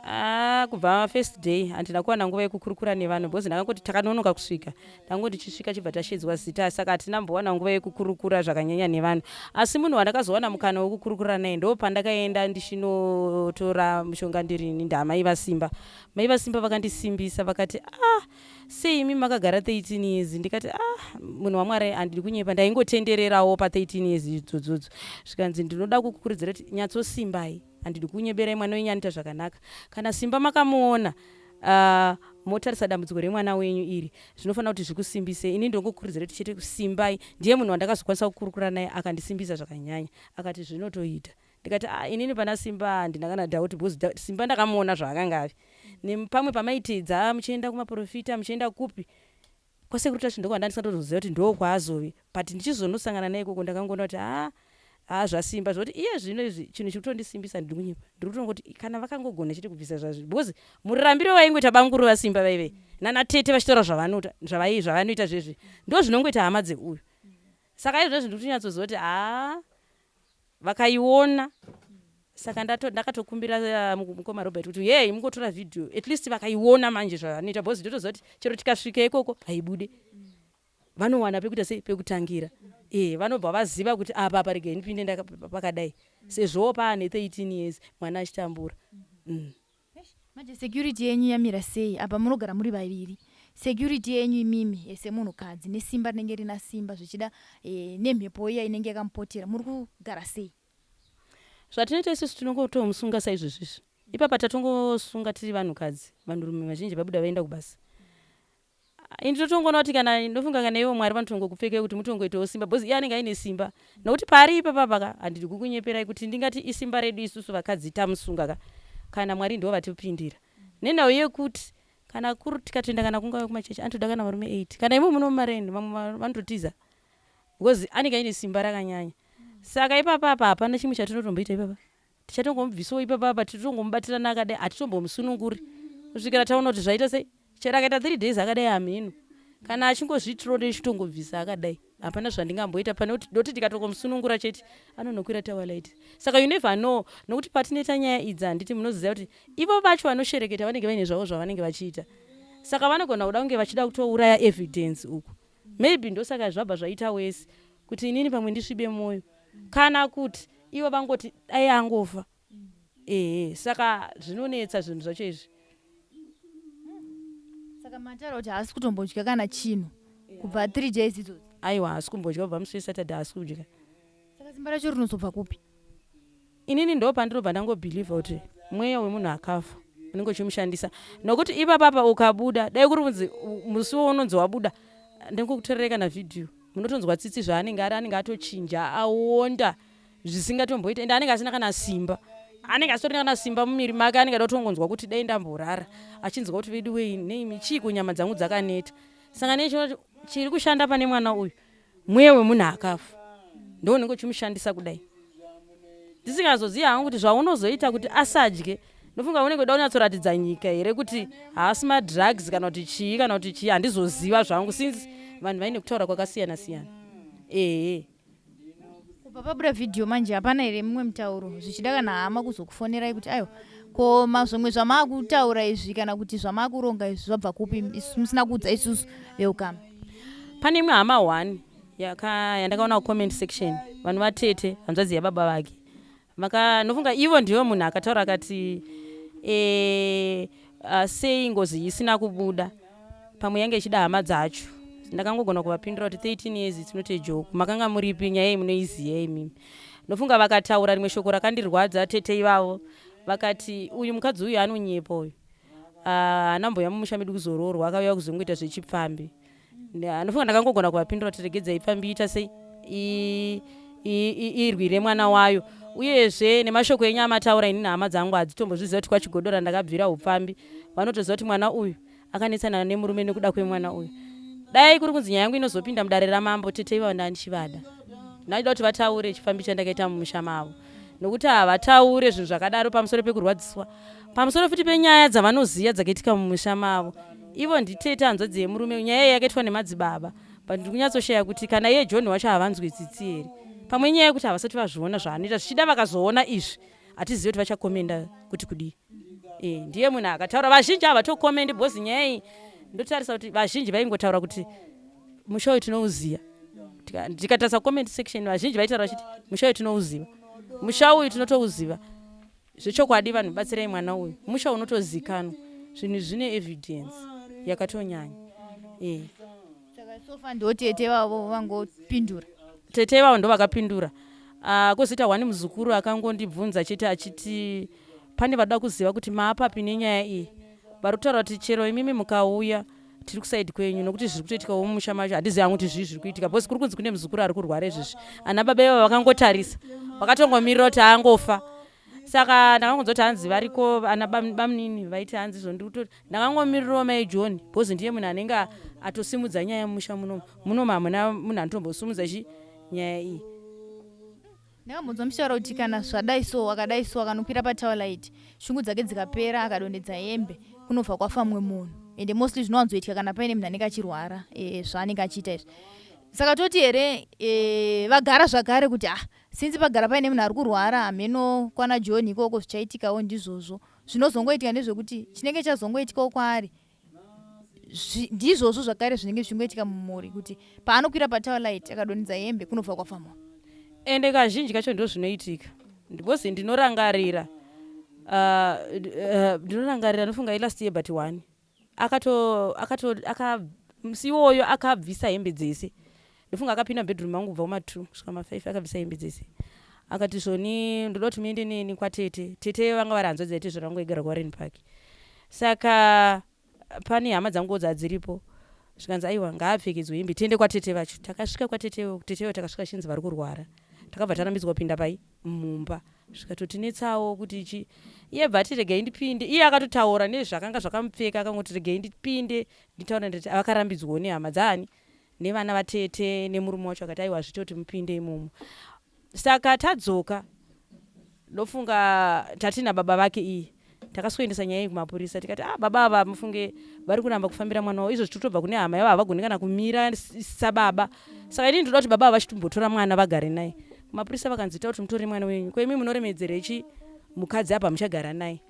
ah, kubva first day handina kuwana nguva yekukurukura nevanhu because ndakangoti takanonoka kusvika ndangoti tichisvika chibva tashedzwa zita saka hatina mbowana nguva yekukurukura zvakanyanya nevanhu asi munhu wandakazowana mukana wekukurukura naye ndo pandakaenda ndichinotora mushonga ndirini ndamai vasimba mai vasimba vakandisimbisa vakati ah Sei imi makagara 13 years ndikati ah munhu wamwari handidi kunyepa ndaingotendererawo pa 13 years idzodzodzo zvikanzi ndinoda kukukurudzira kuti nyatsosimbai handidi kunyeberai mwana wenyu anoita zvakanaka kana simba makamuona uh, motarisa dambudziko remwana wenyu iri zvinofanira kuti zvikusimbise ini ndongokurudzira kuti chete simbai ndiye munhu wandakazokwanisa kukurukura naye akandisimbisa zvakanyanya akati zvinotoita ndikati ah, inini pana simba handina kana doubt because simba ndakamuona zvaakanga avi nepamwe pamaiteedza muchienda kumaprofita muchienda kupi kwasekuru tasvi ndokwanda ndisatozoziva kuti ndokwaazove but ndichizonosangana naye ikoko ndakangoona kuti haa ah, haa zvasimba zvekuti iye zvino izvi chinhu chiri kutondisimbisa ndiri kunyepa ndiri kutongoti kana vakangogona chete kubvisa zvazvi because murambiro vaingoita bamukuru vasimba vaive nana tete vachitaura zvavanoita zvavanoita zvezvi ndo zvinongoita hama dzeuyu saka izvezvi ndiri kutonyatsoziva kuti haa vakaiona saka ndakatokumbira eh, mukoma robert kuti yei mungotora vhidhiyo at least vakaiona manje zvavanoita bcause ndotoziva kuti chero tikasvika ikoko haibude vanowana pekuita sei pekutangira e vanobva vaziva kuti apa apa regai ndipinde pakadai sezvowo paane 13 years mwana achitambura mm. Manje security yenyu yamira sei apa munogara muri vaviri security yenyu imimi eh, semunhukadzi nesimba rinenge rina simba zvichida eh, nemhepo iya inenge yakamupotera muri kugara sei zvatinoita isusu tinongotomusunga saizvozvi izvi ipapa tatongosunga tiri vanhukadzi vanhurume vazhinji vabuda vaenda kubasa Ini ndotongoona kuti kana ndofunga kana ivo Mwari vanotongokupfekei kuti mutongoitawo simba because iye anenge aine simba nokuti paari ipapa paka handidi kukunyeperai kuti ndingati isimba redu isusu vakadzi tamusunga ka kana Mwari ndivo vatipindira nenhau yekuti kana kuri tikatoenda kana kungave kumachechi anotoda kana varume 8 kana imo muno mumareni vamwe vanototiza because anenge aine simba rakanyanya saka ipapa apa hapana chimwe chatinotomboita ipapa Tichatongomubvisawo ipapa apa titongomubatirana akadai hatitombomusununguri kusvikira taona kuti zvaita sei. Chero akaita 3 days akadai hameno. Kana achingozviitirawo ndichitongobvisa akadai. Hapana zvandingamboita pane kuti ndoti ndikatongomusunungura chete anonokwira tower light. Saka you never know nokuti patinoita nyaya idzi handiti munoziva kuti ivo vacho vanoshereketa vanenge vaine zvavo zvavanenge vachiita. Saka vanogona kuda kunge vachida kutouraya evidence uku. Maybe ndosaka zvabva zvaita worse kuti inini pamwe ndisvibe moyo kana kuti ivo vangoti dai angofa ehe saka zvinonetsa zvinhu zvacho izvi saka mataura kuti haasi kutombodya kana chinhu kubva 3 days idzodzo aiwa haasi kumbodya kubva musi wesaturday haasi kudya saka simba racho rinozobva kupi Inini ndopandinobva ndangobhilivha kuti mweya wemunhu akafa unenge uchimushandisa nokuti ipapapa ukabuda dai kuri kunzi musi waunonzi wabuda ndingokutorerei kana vhidhiyo munotonzwa tsitsi zvaanenge ari anenge atochinja aonda zvisingatomboita ende anenge asina kana simba anenge asitorina kana simba mumiri make anenge ada kutongonzwa kuti dai ndamborara achinzwa kuti vedu wei neimi chiiko nyama dzangu dzakaneta saka nechiona chiri kushanda pane mwana uyu Mweya wemunhu akafa ndo unenge uchimushandisa kudai. Ndisingazozivi hangu kuti zvaunozoita kuti asadye ndofunga unenge uda kunyatsoratidza nyika here kuti haasi madrugs kana kuti chii kana kuti chii handizoziva zvangu since vanhu vaine kutaura kwakasiyana siyana ehe. Kubva pabuda vhidhiyo manje hapana here mumwe mutauro zvichida kana hama kuzokufonerai kuti aiwa ko zvimwe zvamaakutaura izvi kana kuti zvamaakuronga izvi zvabva kupi isu musina kuudza isusu veukama Pane imwe hama one yaka yandakaona kucomment section vanhu vatete hanzvadzi yababa vake vaka nofunga ivo ndivo munhu akataura akati e, uh, sei ngozi isina kubuda pamwe yange ichida hama dzacho ndakangogona kuvapindura kuti 13 years it's not a joke makanga muripi nyaya iyi munoiziva imimi ndofunga vakataura rimwe shoko rakandirwadza tete ivavo vakati uyu mukadzi uyu anonyepa uyu Ah, haana mboya mumusha medu kuzoroorwa akauya kuzongoita zvechipfambi. Anofunga ndakangogona kuvapindura kuti regedzai pfambi ita sei irwire mwana wayo. Uyezve nemashoko enyu amataura ini nehama dzangu hadzitombozviziva kuti kwachigodora ndakabvira upfambi. Vanotoziva kuti mwana uyu akanetsana nemurume nekuda kwemwana uyu. Dai kuri kunzi nyaya yangu inozopinda mudare ramambo tete ivavo ndandichivada. Ndaida kuti vataure chifambi chandakaita mumusha mavo nokuti havataure zvinhu zvakadaro pamusoro pekurwadziswa pamusoro futi penyaya dzavanoziva dzakaitika mumusha mavo. Ivo nditete hanzvadzi yemurume nyaya iyi yakaitwa nemadzibaba but ndiri kunyatsoshaya kuti kana iye John wacho havanzwe tsitsi here pamwe inyaya yekuti havasati vazviona zvaanoita zvichida vakazoona izvi hatizive kuti vachakomenda kuti kudii. E, ndiye munhu akataura vazhinji havatokomendi because nyaya iyi ndotarisa kuti vazhinji vaingotaura kuti musha uyu tinouziva ndikatarisa comment section vazhinji vaitaura vachiti musha uyu tinouziva musha uyu tinotouziva zvechokwadi vanhu batsirai mwana uyu musha unotozikanwa zvinhu zvine evidence yakatonyanya e. Saka sofa ndo tete vavo vangopindura. Tete ivavo ndovakapindura. Ah, kozoita one muzukuru akangondibvunza chete achiti pane vanoda kuziva kuti maapapi nenyaya iyi. Vari kutaura kuti chero imimi mukauya tiri kusaidi kwenyu nokuti zviri kutoitikawo mumusha macho handizivi hangu kuti zvii zviri kuitika because kuri kunzi kune muzukuru ari kurwara izvezvi. Ana baba ivavo vakangotarisa vakatongomirira kuti angofa. Saka ndakangonzwa kuti hanzi variko ana bamnini vaiti hanzi izvo ndikuto ndakangomirirawo mai John because ndiye munhu anenge atosimudza nyaya mumusha munomu. Munomu hamuna munhu anotombosimudza chi nyaya iyi. Ndakambonzwa muchitaura kuti kana zvadai so akadai so akanokwira patawalite shungu dzake dzikapera akadonhedza hembe kunobva kwafa mumwe munhu ende mostly zvinowanzoitika kana paine munhu anenge achirwara e, zvaanenge achiita izvi saka toti here e, vagara zvakare kuti ah Since pagara paine munhu ari kurwara hameno kwana John ikoko zvichaitikawo ndizvozvo. Zvinozongoitika ndezvekuti chinenge chazongoitikawo kwaari ndizvozvo zvakare zvinenge zvichingoitika mumhuri kuti paanokwira patower light akadonhedza hembe kunobva kwafa munhu. Ende kazhinji kacho ndozvinoitika because ndinorangarira uh, uh, ndinorangarira ndofunga ilast year but one akato akato aka musi iwoyo akabvisa hembe dzese ndofunga akapinda mubedroom mangu kubva kuma 2 kusvika ma 5 akabvisa hembe dzese akati zvoni ndoda kuti muende neni kwatete tete vanga vari hanzvadzi yaite zvarangu aigara kuwarren park saka pane hama dzanguwo dzadziripo zvikanzi aiwa ngaapfekedzwe hembe tiende kwatete vacho takasvika kwatete teteyo takasvika chinzi vari kurwara takabva tarambidzwa kupinda pai mumba zvikatotinetsawo kuti chi iye bva ati regai ndipinde iye akatotaura nezvakanga zvakamupfeka akangoti regai ndipinde nditaura ndati vakarambidzwawo nehama dzaani nevana vatete nemurume wacho akati aiwa hazviite kuti mupinde imomo saka tadzoka ndofunga tatina baba vake iye takaswendesa nyaya iyi kumapurisa tikati ah baba ava mufunge vari kuramba kufambira mwana wavo izvo totobva kune hama yavo havagoni kana kumira sababa saka inini ndoda kuti baba ava vachitombotora mwana vagare naye kumapurisa vakanzi ita kuti mutore mwana wenyu ko imi munoremedzerei chi mukadzi apa muchagara naye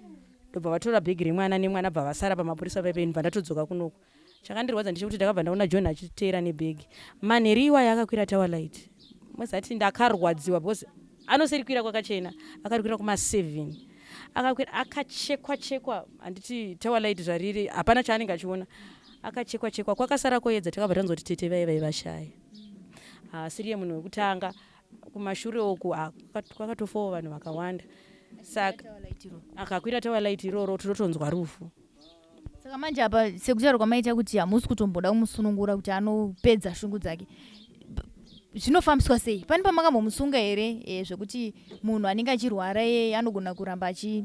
ndobva vatora bhegi remwana nemwana bva vasara pamapurisa paipa ini bva ndatodzoka kunoku Chakandirwadza ndechekuti ndakabva ndaona John achiteera nebag. Manheru iwayo akakwira tower light. Mozati ndakarwadziwa because anoserikwira kwakachena akarikwira kuma 7 akakwira akachekwa chekwa handiti tower light zvariri hapana chaanenge achiona akachekwa chekwa kwakasara koedza takabva tanzwa kuti tete vaye vaivashaya haasiriye munhu wekutanga kumashure uku ah, kwakatofawo vanhu vakawanda saka akakwira tower light iroro tinotonzwa rufu Saka manje apa sekutaura kwamaita kuti hamusi kutomboda kumusunungura kuti anopedza shungu dzake zvinofambiswa sei? Pane pamakambomusunga here e, zvekuti munhu anenge achirwara iyeye anogona kuramba achi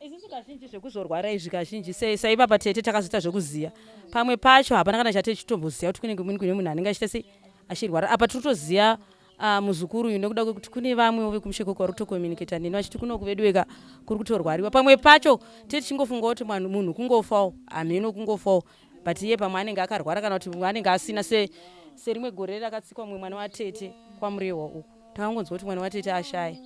isusu kazhinji zvekuzorwara izvi kazhinji saipapa tete takazoita zvekuziya pamwe pacho hapana kana chate chitomboziva kuti kunenge kune munhu anenge achiita sei achirwara apa tiri kutoziva Ah, muzukuru uyu nekuda kwekuti kune vamwewo vekumushekoko vari kutokomunicata neni vachiti kunoku veduweka kuri kutorwariwa pamwe pacho tee tichingofungawo kuti munhu kungofawo hameno kungofawo but iye pamwe anenge akarwara kana kuti anenge asina se serimwe gore rakatsikwa mumwe mwana watete kwamurehwa uku takangonzwa kuti mwana watete ashaya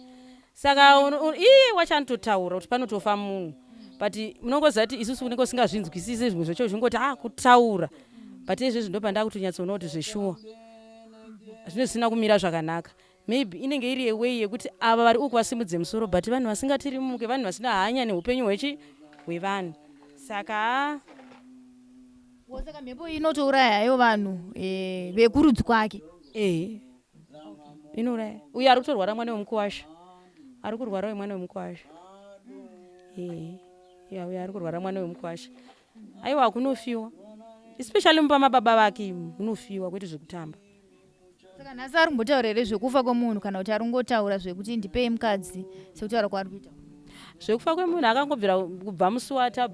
saka iye wacho anototaura kuti panotofa munhu but munongoziva kuti isusu unenge usingazvinzwisisi zvimwe zvacho zvingoti ah kutaura but izvezvi ndopandakutonyatsoona kuti zveshuwa zvinenge zvisina kumira zvakanaka maybe inenge iri away yekuti ava vari uku vasimudze musoro but vanhu vasingatirimuke vanhu vasina hanya neupenyu hwechi hwevanhu saka saka mhepo inotouraya hayo vanhu eh, vekurudzi kwake ee inouraya uyo ari kutorwara mwana wemukuwasha ari kurwara wemwana wemukuwasha ee ya uyo ari kurwara mwana wemukuwasha aiwa kunofiwa Especially mumba mababa vake munofiwa kwete zvekutamba. Saka nhasi ari kumbotaura here zvekufa kwemunhu kana kuti ari kungotaura zvekuti ndipei mukadzi sekutaura kwaari kuita? Zvekufa kwemunhu akangobvira kubva musi wata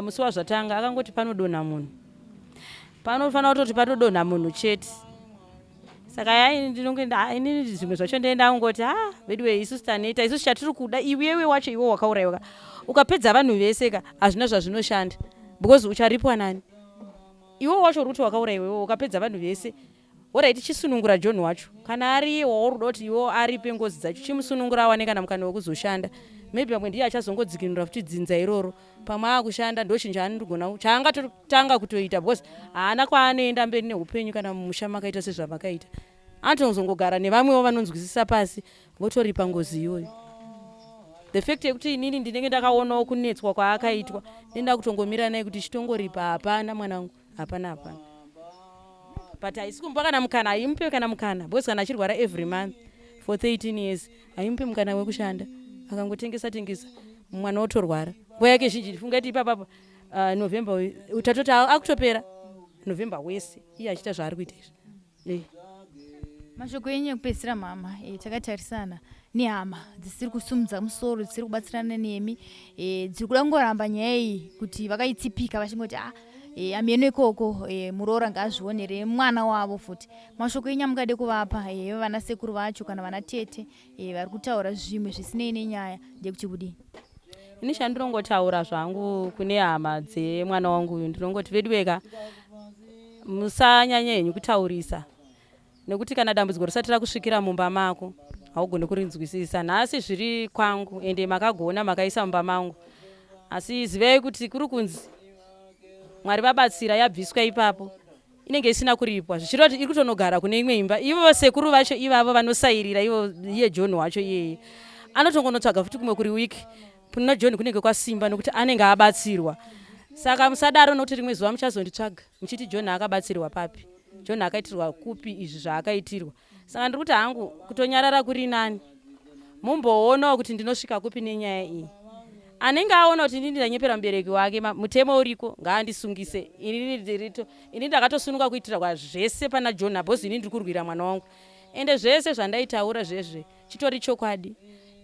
musi wazvatanga akangoti panodonha munhu. Panofanira kutoti patodonha munhu chete. Saka ya ndinonge inini zvimwe zvacho ndenda kungoti ha ah, veduwe isusu taneta isusu chatiri kuda iwewe wacho iwe wakaurayiwa ka ukapedza vanhu vese ka hazvina zvazvinoshanda because ucharipwa nani iwe wacho uri kuti wakaurayiwa iwe ukapedza vanhu vese Horaiti chisunungura John wacho kana ariye wauri kuda kuti iwewo aripe ngozi dzacho chimusunungura awane kana mukana wekuzoshanda maybe pamwe ndiye achazongodzikinura futi dzinza iroro pamwe aakushanda ndochinhu chaanogona chaangatotanga kutoita because haana kwaanoenda mberi neupenyu kana mumusha makaita sezvamakaita anotozongogara nevamwewo vanonzwisisa pasi votoripa ngozi iyoyo the fact yekuti inini ndinenge ndakaonawo kunetswa kwaakaitwa ndenda kutongomira naye kuti chitongoripa hapana mwanangu hapana hapana but haisi kumupa kana mukana haimupe kana mukana because kana achirwara every month for 13 years haimupe mukana wekushanda akangotengesa tengesa mwana otorwara nguva yake zhinji funga kuti ipapapa uh, november tatoti akutopera november wese iye achiita zvaari kuita izvi Eh. Mashoko enyu ekupedzisira mama, e, takatarisana nehama dzisiri kusumudza musoro dzisiri kubatsirana nemi e, dziri kuda kungoramba nyaya iyi kuti vakaitsipika vachingoti ah, e, ameno ikoko e, muroora ngaazvionere mwana wavo futi. Mashoko enyu amungade kuvapa e, vana sekuru vacho kana vana tete e, vari kutaura zvimwe zvisinei nenyaya ndekuti kudii? Ini chandinongotaura zvangu kune hama dzemwana wangu uyu ndinongoti veduweka Musanyanye henyu kutaurisa nekuti kana dambudziko risati rakusvikira mumba mako haugone kurinzwisisa. Nhasi zviri kwangu ende makagona makaisa mumba mangu asi zivai kuti kuri kunzi Mwari vabatsira yabviswa ipapo inenge isina kuripwa zvichireva kuti iri kutonogara kune imwe imba. Ivo sekuru vacho ivavo vanosairira ivo iye John wacho iyeye anotongonotsvaga futi kumwe kuri week Kuna John kunenge kwasimba nokuti anenge abatsirwa. Saka musadaro nokuti rimwe zuva muchazonditsvaga muchiti John akabatsirwa papi? John akaitirwa kupi izvi zvaakaitirwa? Saka ndiri kuti hangu kutonyarara kuri nani. Mumboonawo kuti ndinosvika kupi nenyaya iyi. Anenge aona kuti inini ndanyepera mubereki wake, mutemo uriko ngaandisungise. Inini ndirito, ini ndakatosunuka kuitirwa zvese pana John because ini ndiri kurwira mwana wangu. Ende zvese zvandaitaura zvezve Chitori chokwadi.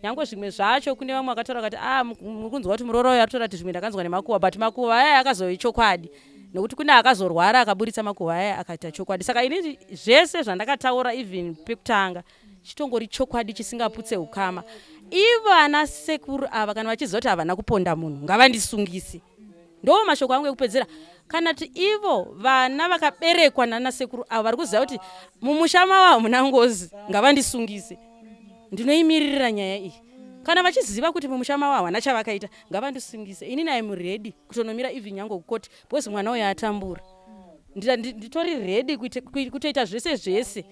Nyangwe zvimwe zvacho kune vamwe vakataura vakati ah muri kunzwa kuti muroora uyo arikutora kuti zvimwe ndakanzwa nemakuhwa but makuhwa aya akazove chokwadi nekuti kune akazorwara akaburitsa makuhwa aya akaita chokwadi saka ini zvese zvandakataura even pekutanga chitongori chokwadi chisingaputse ukama ivo ana sekuru ava kana vachiziva kuti havana kuponda munhu ngavandisungise Ndo mashoko angu ekupedzera kana kuti ivo vana vakaberekwa nana sekuru avo vari kuziva kuti mumusha mavo hamuna ngozi ngavandisungise ndinoimiririra nyaya iyi kana vachiziva kuti mumusha mavo havana chavakaita ngavandisungise inini im ready kutonomira even nyange kukoti because mwana uyo atambura nditori ready kutoita zvese zvese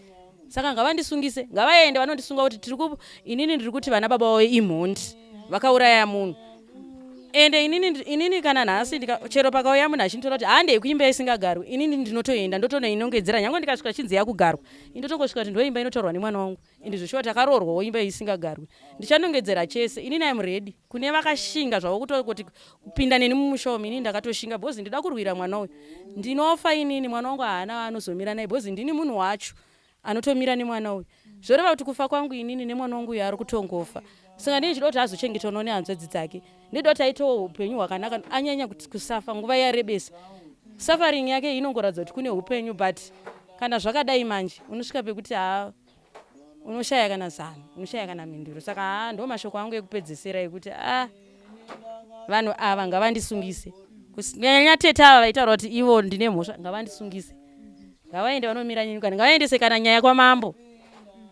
saka ngavandisungise ngavaende vanondisunga kuti tiri inini ndiri kuti vana baba vavo imhondi vakauraya munhu ende inini, inini kana nhasi chero pakauya munhu achinditora kuti handei kuimba isingagarwi inini ndinotoenda ndotonoinongedzera nyange ndikasvika chinzi yakugarwa indotongosvika kuti ndoimba inotaurwa nemwana wangu ende zveshuwa takaroorwawo imba isingagarwi ndichanongedzera chese inini im ready kune vakashinga zvavo kutoti kupinda neni mumusha umu inini ndakatoshinga because ndida kurwira mwana uyu ndinofa inini mwana wangu haana anozomira naye because ndini munhu wacho anotomira nemwana uyu zvoreva kuti kufa kwangu inini nemwana wangu uyu ari kutongofa saka ndini chida kuti azochengetwa nehanzvadzi dzake ndinoda kuti aitewo upenyu hwakanaka anyanya kusafa nguva yarebesa suffering yake inongoratidza kuti kune upenyu but kana zvakadai manje unosvika pekuti haa unoshaya kana zano unoshaya kana mhinduro saka haa ndo mashoko angu ekupedzesera ekuti a ah, vanhu ava ngavandisungise kunyanya tete ava vaitaura kuti ivo ndine mhosva ngavandisungise ngavaende vanomira nyika ngavaendese kana nyaya kwamambo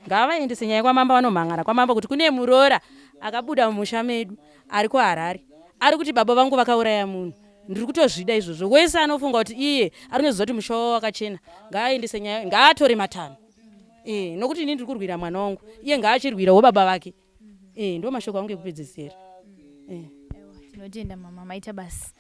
ngavaendese nyaya kwamambo vanomhangana kwamambo kuti kune muroora akabuda mumusha medu ari kuharare ari kuti baba vangu vakauraya munhu ndiri kutozvida izvozvo wese anofunga kuti iye ari kunoziva kuti musha wavo wakachena ngaaendese nyaya ngaatore matanho e, nokuti ini ndiri kurwira mwana wangu iye ngaachirwirawo baba vake e, ndo mashoko angu ekupedzesera e. Tinotenda mama, maita basa.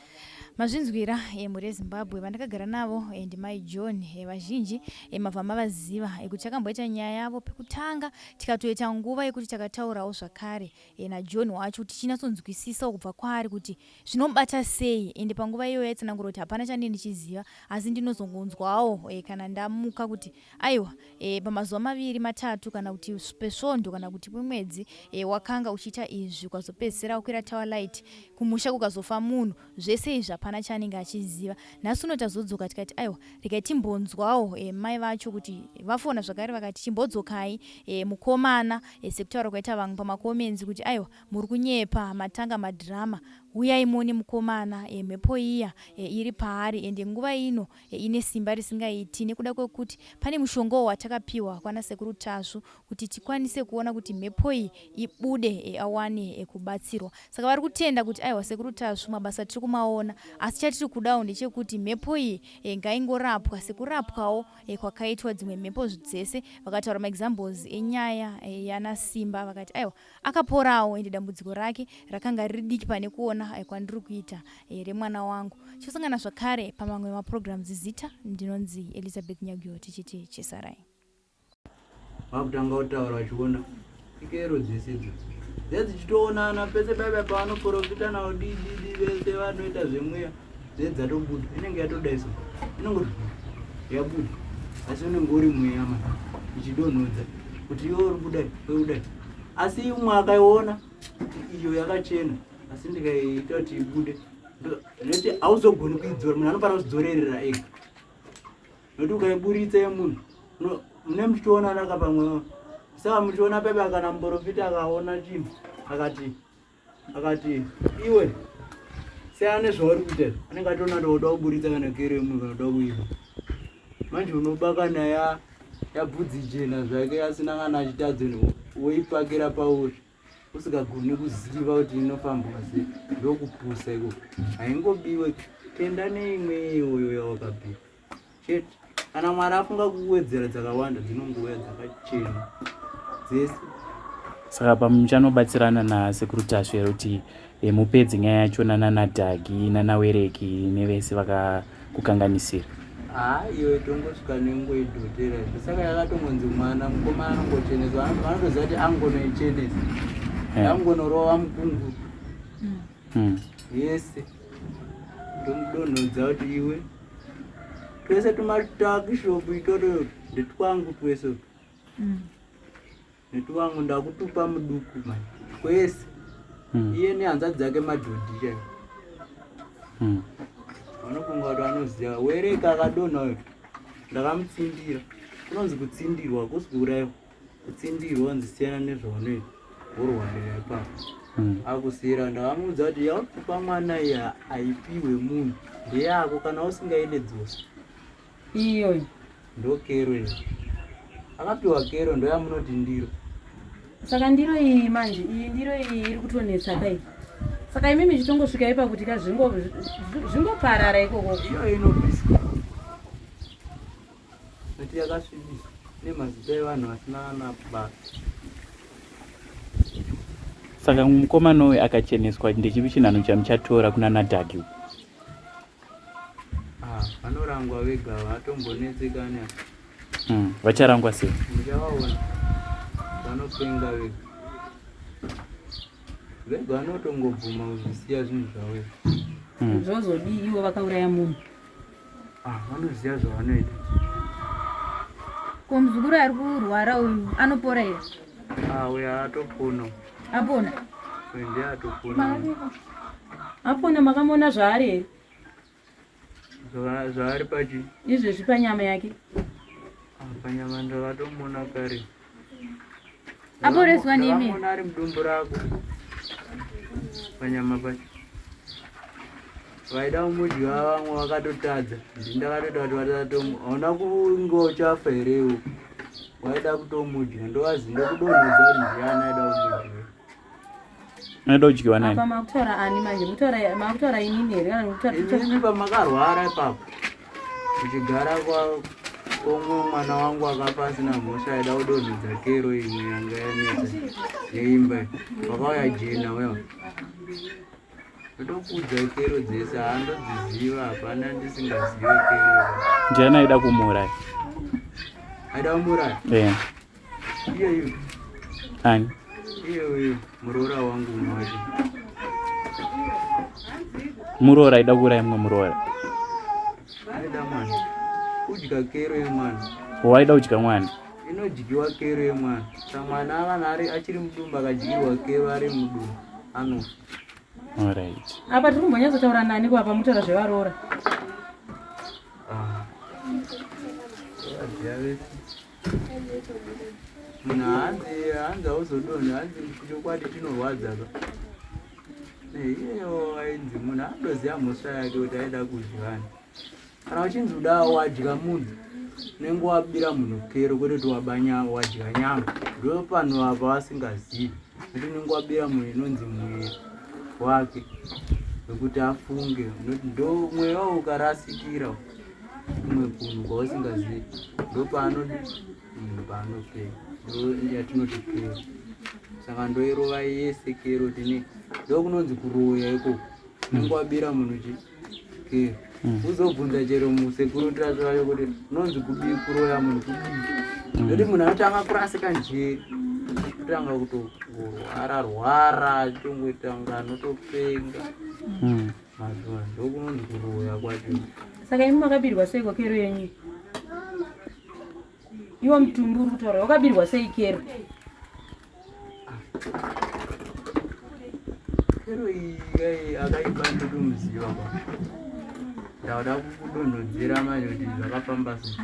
Mazvinzwira eh, mhuri yeZimbabwe vandakagara navo eh, ndimai John eh, vazhinji eh, mabva mavaziva eh, kuti takamboita nyaya yavo pekutanga tikatoita nguva yekuti takataurawo zvakare eh, naJohn wacho kuti tichinyatsonzwisisawo kubva kwaari kuti zvinomubata sei ende panguva iyoyo aitsanangura kuti hapana chandii ndichiziva asi ndinozongonzwawo eh, kana ndamuka kuti Aiwa, e, pamazuva maviri matatu kana kuti pesvondo kana kuti kwemwedzi e, wakanga uchiita izvi ukazopedzisira wakwira tower light kumusha kukazofa munhu zvese izvi hapana chaanenge achiziva. Nhasi uno tazodzoka tikati aiwa regai timbonzwawo e, mai vacho kuti vafona zvakare vakati chimbodzokai e, mukomana e, sekutaura kwaita vamwe pamakomenzi kuti aiwa muri kunyepa matanga madrama huyai muone mukomana e, mhepo iya e, iri paari ende nguva ino ine simba risingaiti nekuda kwekuti pane mushongawo watakapiwa kwana sekuru Tasvu kuti tikwanise kuona kuti mhepo iyi ibude e, awane e, kubatsirwa. Saka vari kutenda kuti aiwa sekuru Tasvu mabasa tiri kumaona asi chatiri kudawo ndechekuti mhepo iyi e, ngaingorapwa sekurapwawo e, kwakaitwa dzimwe mhepo dzese. Vakataura maexamples enyaya e, yana Simba vakati aiwa Akaporawo ende dambudziko rake rakanga riri diki pane kuona eh, kwandiri kuita eh, remwana wangu. Tichosangana zvakare pamamwe maprograms zita ndinonzi Elizabeth Nyagyo tichiti chisarai. Vakutanga kutaura vachiona ikero dzese idzodzo dze dzichitoonana pese paipa pavanoprofita nawo dididi vese vanoita zvemweya dze dzatobuda inenge yatodaiso inongoti yabuda asi unenge uri mweya ma ichidonhodza kuti iwe uri kudai uri kudai asi umwe akaiona kuti iyo yakachena asi ndikaiita kuti ibude nekuti hauzogoni kuidzora munhu anofanira kuzvidzorerera ega nekuti ukaiburitsa yemunhu mune muchitoonana ka pamwe saka muchiona pepa kana muprofita akaona chinhu akati akati iwe siyana nezvauri kuita izvi anenge atoona kuti uda kuburitsa kana kero yemunhu kana uda kuiba manje unoba kana ya yabvudzi jena zvake asina kana achitadzo woipakira pauri usingagoni kuziva kuti inofambwa sei ndokupusa ikoko haingobiwe tenda neimwe iyoyo yawakabika chete kana mwari afunga kuwedzera dzakawanda dzinongouya dzakachena dzese saka pamuchanobatsirana nasekuru tasvu here kuti eh, mupedze nyaya yacho nananadhagi nanawereki nevese vakakukanganisira haa iyo itongosvika nengoidhotera saka yakatongonzi mwana mukomana anongocheneswa vanotoziva kuti angonoichenesa eh. angonorova mukungu hmm. yese ndomudonhodza kuti iwe twese tumatakishopu itoto ndetwangu twese utu mm. netwangu ndakutupa muduku mani kwese mm. iye nehanzvadzi dzake madhodhi chaivo mm. vanofunga kuti vanoziva wereka akadonha uyo ndakamutsindira kunonzi kutsindirwa kusi kuuraiwa kutsindirwa kunzi siyana nezvaunoita worwarira ipapo hmm. akusiyira ndakamuudza kuti yakupa mwana iya haipiwe munhu ndeyako kana usingaide dzosa iyoyo ndokero iyo akapiwa kero ndoyamunoti ndiro saka ndiro iyi manje iyi ndiro iyi iri kutonetsa kai saka imimi chitongosvika ipa kuti ka zvingoparara ikoko iyo inobviswa Miti yakasvibiswa nemazita evanhu vasina kana basa. Saka mukomana uyu akacheneswa ndechipi chinhanho chamuchatora kuna Nadhagi uku? Ah, vanorangwa vega vatombonetsekani apa. Mm, vacharangwa sei? Muchavaona vanopenga vega. Vega vanotongobvuma kuzvisiya zvinhu zvavo izvi. Zvozodii ivo vakauraya munhu? Ah, vanoziva zvavanoita. Ko muzukuru ari kurwara uyu anopora here? Ah, uyu atopona. Apona? Uyu ndiye atopona. Apona makamuona zvaari here? Zvaari pachi? Izvezvi panyama yake. Ah, panyama ndakatomuona kare. Aporeswa nemi? Ndakamuona ari mudumbu rako. Panyama pacho. Vaida kumudya vamwe vakatotadza. Ndini ndakatoita kuti vatatomu. Hauna kunge uchafa here iwe? Waida kutomudya ndovazi ndokudonhedza kuti ndiani aida kumudya. Unoda kudyiwa nani? Apa makutaura ani manje? Mukutaura makutaura inini here kana mukutaura Inini pamakarwara ipapo muchigara kwa komwe mwana wangu akafa asina mhosva aida kudonhedza kero imwe yanga yanetsa yeimba wakauya jena wewa. Ndotokuudza kero dzese handodziziva hapana ndisingazive kero. Ndiani aida kumuuraya? Aida kumuuraya? Eh. Iye iye. Ani? Iye uyu muroora wangu unowacho. Muroora aida kuuraya mumwe muroora. Aida mwana. Kudya kero yemwana. Waida kudya mwana. Inodyiwa kero yemwana. Saka mwana akana ari achiri mudumbu akadyirwa kero ari mudumbu anofa. Alright. Apa tiri kumbonyatsotaura nani ko apa mutaura zvevaroora. Ah. Munhu hanzi hanzi hauzodonha hanzi chokwadi chinorwadza ka. Iyewo ainzi munhu anoziva mhosva yake kuti aida kudyani. Kana uchinzi uda wadya munhu unenge wabira munhu kero kwete kuti waba nyama wadya nyama. Ndo panhu apa vasingazivi kuti unenge wabira munhu inonzi mweya wake wekuti afunge noti ndo mweya wawo ukarasikira kumwe kunhu kwausingazivi ndopaanodi munhu paanopera ndo yatinoti kero saka ndoirova yese kero tine ndokunonzi kuroya ikoko unenge wabira munhu chi kero uzobvunza chero musekuru tasvu vacho kuti unonzi kudii kuroya munhu kudii nekuti munhu anotanga kurasika njere kutanga kutorwara rwara achitongoita kunge anotopenga mazuva ndokunonzi kuroya kwacho Saka imi makabirwa sei kero yenyu? Iwo mutumbi uri kutaura wakabirwa sei kero? Kero iyi akaiba ndotomuziva kwa. Ndauda kukudonhodzera manje kuti zvakafamba sei.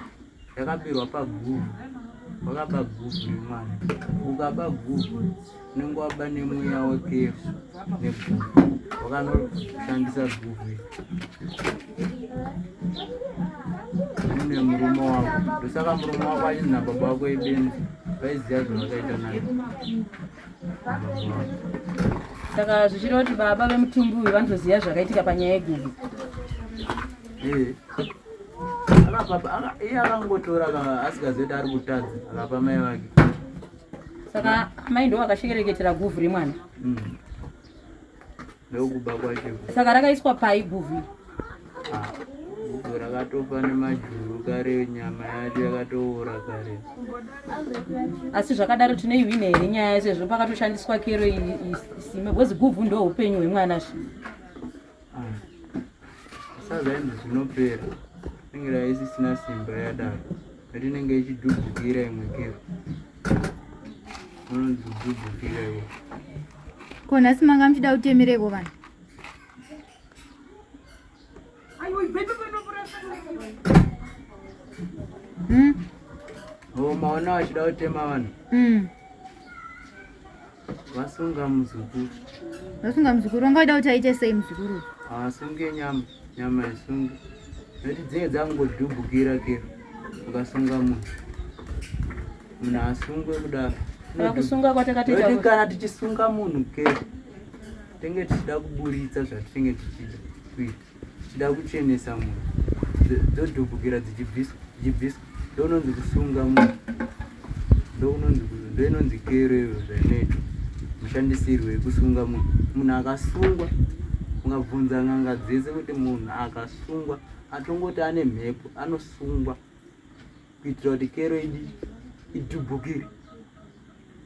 Yakabirwa paguvhu. Wakaba guvhu remwana. Ukaba guvhu unenge waba nemweya wekero neguvhu. Wakanoshandisa guvhu iri. Mune murume wako. Ndosaka murume wako achinzi nababa wako ibenzi. Vaiziva zvavakaita naye. Saka zvichireva kuti baba vemutumbi uyu vanotoziva zvakaitika panyaya yeguvi. Eh. Akapa iye akangotora asingazivi kuti ari kutadza akapa mai vake. Saka amai ndo vakashekereketera guvhu remwana. Ndokuba kwacho. Saka rakaiswa pai guvhu iri? Ah, guvhu rakatofa nemajuru kare, nyama yacho yakatoora kare. Asi zvakadaro tinoihwina here nyaya sezvo pakatoshandiswa kero isime because guvhu ndo upenyu hwemwana zve. Ah, Sazainzi zvinopera inenge raisisina simba yadaro nekuti inenge ichidhubhukira imwe kero unonzi kudhubhukira iwo. Ko nhasi manga muchida kutemereko vanhu? Hmm? Oh, maona vachida kutema vanhu. Vasunga muzukuru. Vasunga muzukuru, vanga vachida kuti aite sei muzukuru? Asunge nyama, nyama isunge. Nekuti dzinenge dzangodhubhukira kero ukasunga munhu. Munhu asungwe kudaro. Saka kusunga kwatakatoita Nekuti kana tichisunga munhu kero tinenge tichida kuburitsa zvatinenge tichida kuita. Tichida kuchenesa munhu. Dzodhubhukira dzichibviswa, dzichibviswa. Ndokunonzi kusunga munhu. Ndokunonzi ndoinonzi kero iyo zvainoitwa. Mushandisirwo yekusunga munhu. Munhu akasungwa ungabvunza n'anga dzese kuti munhu akasungwa atongoti ane mhepo anosungwa kuitira kuti kero idi idhubhukire.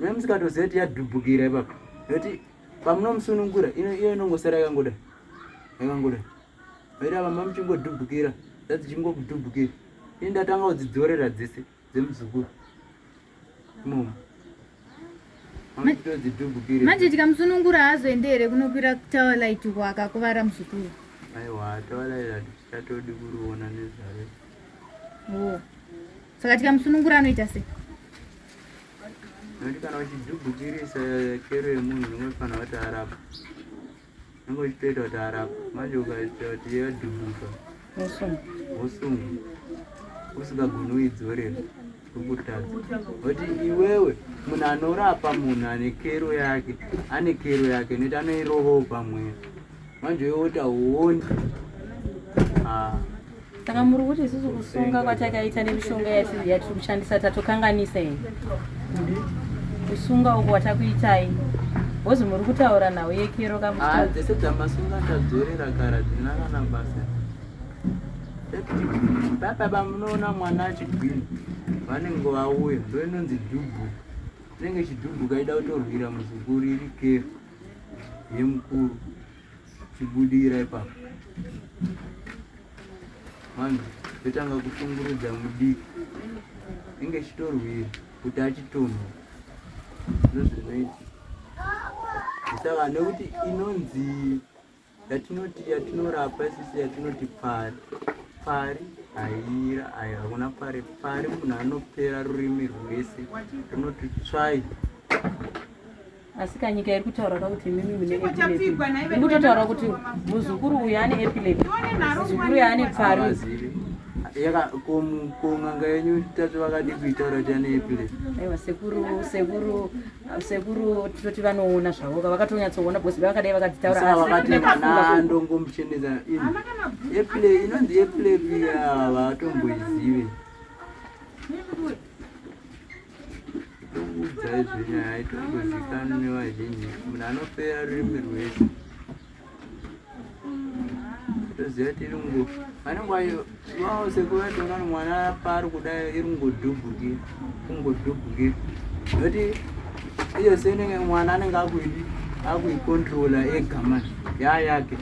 Mune musikatoziva kuti yadhubhukira ipapo. Nekuti pamunomusunungura iyo inongosara yakangodai. Yakangodai. Maita mama muchingodhubhukira, dzadzichingokudhubhukira. Ini ndatanga kudzidzorera dzese dzemuzukuru. Imomo. Mamuchitodzidhubhukira. Manje tikamusunungura haazoende here kunokwira tower light uko akakuvara muzukuru? Aiwa, tower light hatichatodi kuriona nezvaro. Oh. Saka tikamusunungura anoita sei? Nekuti kana uchidhubhukirisa kero yemunhu unofanira kuti arapwe. Unenge uchitoita kuti arapwe. Manje ukaita kuti yadhubhuka wosunga usingagoni kuidzorera urikutadza. Nekuti iwewe munhu anorapa munhu ane kero yake ane kero yake nekuti anoirovawo pamweya. Manje iwe woti hauoni. Ah. Saka muri kuti isusu kusunga kwatakaita nemishonga yatiri kushandisa tatokanganisa here? Kusunga uko kwatakuitai. Bhozi muri kutaura nhau yekero Ah, ka dzese dzamasunga tadzorera kara dzina kana basa. Papa pamunoona mwana achigwina vanenge vauya ndo inonzi dhubhu. Inenge chidhubhu kaida kutorwira muzukuru iri kero yemukuru chibudira ipapo. Vanhu totanga kushungurudza mudiki inge chitorwira kuti achitonhwa ndozvinoitika saka nekuti inonzi yatinoti yatinorapa isisi yatinoti pfari pfari haira ayo hakuna pfari pfari munhu anopera rurimi rwese runoti tsvai Asi kanyika iri kutaura ka kuti imimi mune epilepsy. Iri kutotaura kuti muzukuru uyu ane epilepsy. Muzukuru uyu ane pfari. Havazivi. Yaka ko ko n'anga yenyu tatu vakadi kuitaura kuti ane epilepsy. Aiwa sekuru sekuru sekuru tototi vanoona zvavo ka vakatonyatsoona because vakadai vakadzitaura Saka asi vakati kune mwana kafunga ku- ndongomuchenesa ini. Epile inonzi epilepsy havatomboizive. Tokuudza izvi nyaya haitokuzikanwi nevazhinji. Munhu anopera rurimi rwese. Toziva kuti iri ngo vanenge vawo sekuru vatoona kuti mwana paari kudai iri kungodhubhukira kungodhubhukira nekuti iyo senenge mwana anenge akuidi akuikontrola ega manje yaa yake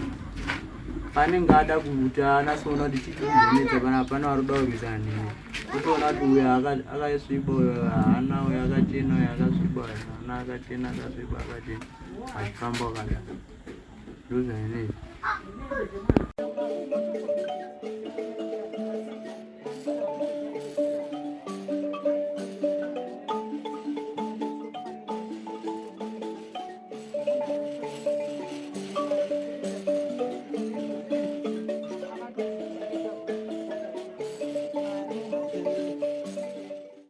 paanenge ada kuti anatsoona kuti chii chikumbonetsa pana pana vari kuda kurwisana neni Utoona kuti uyu akasviba uyu haana uyu akachena uyu akasviba uyu haana akachena akasviba akachena achifamba wakadaro ndozvainoita.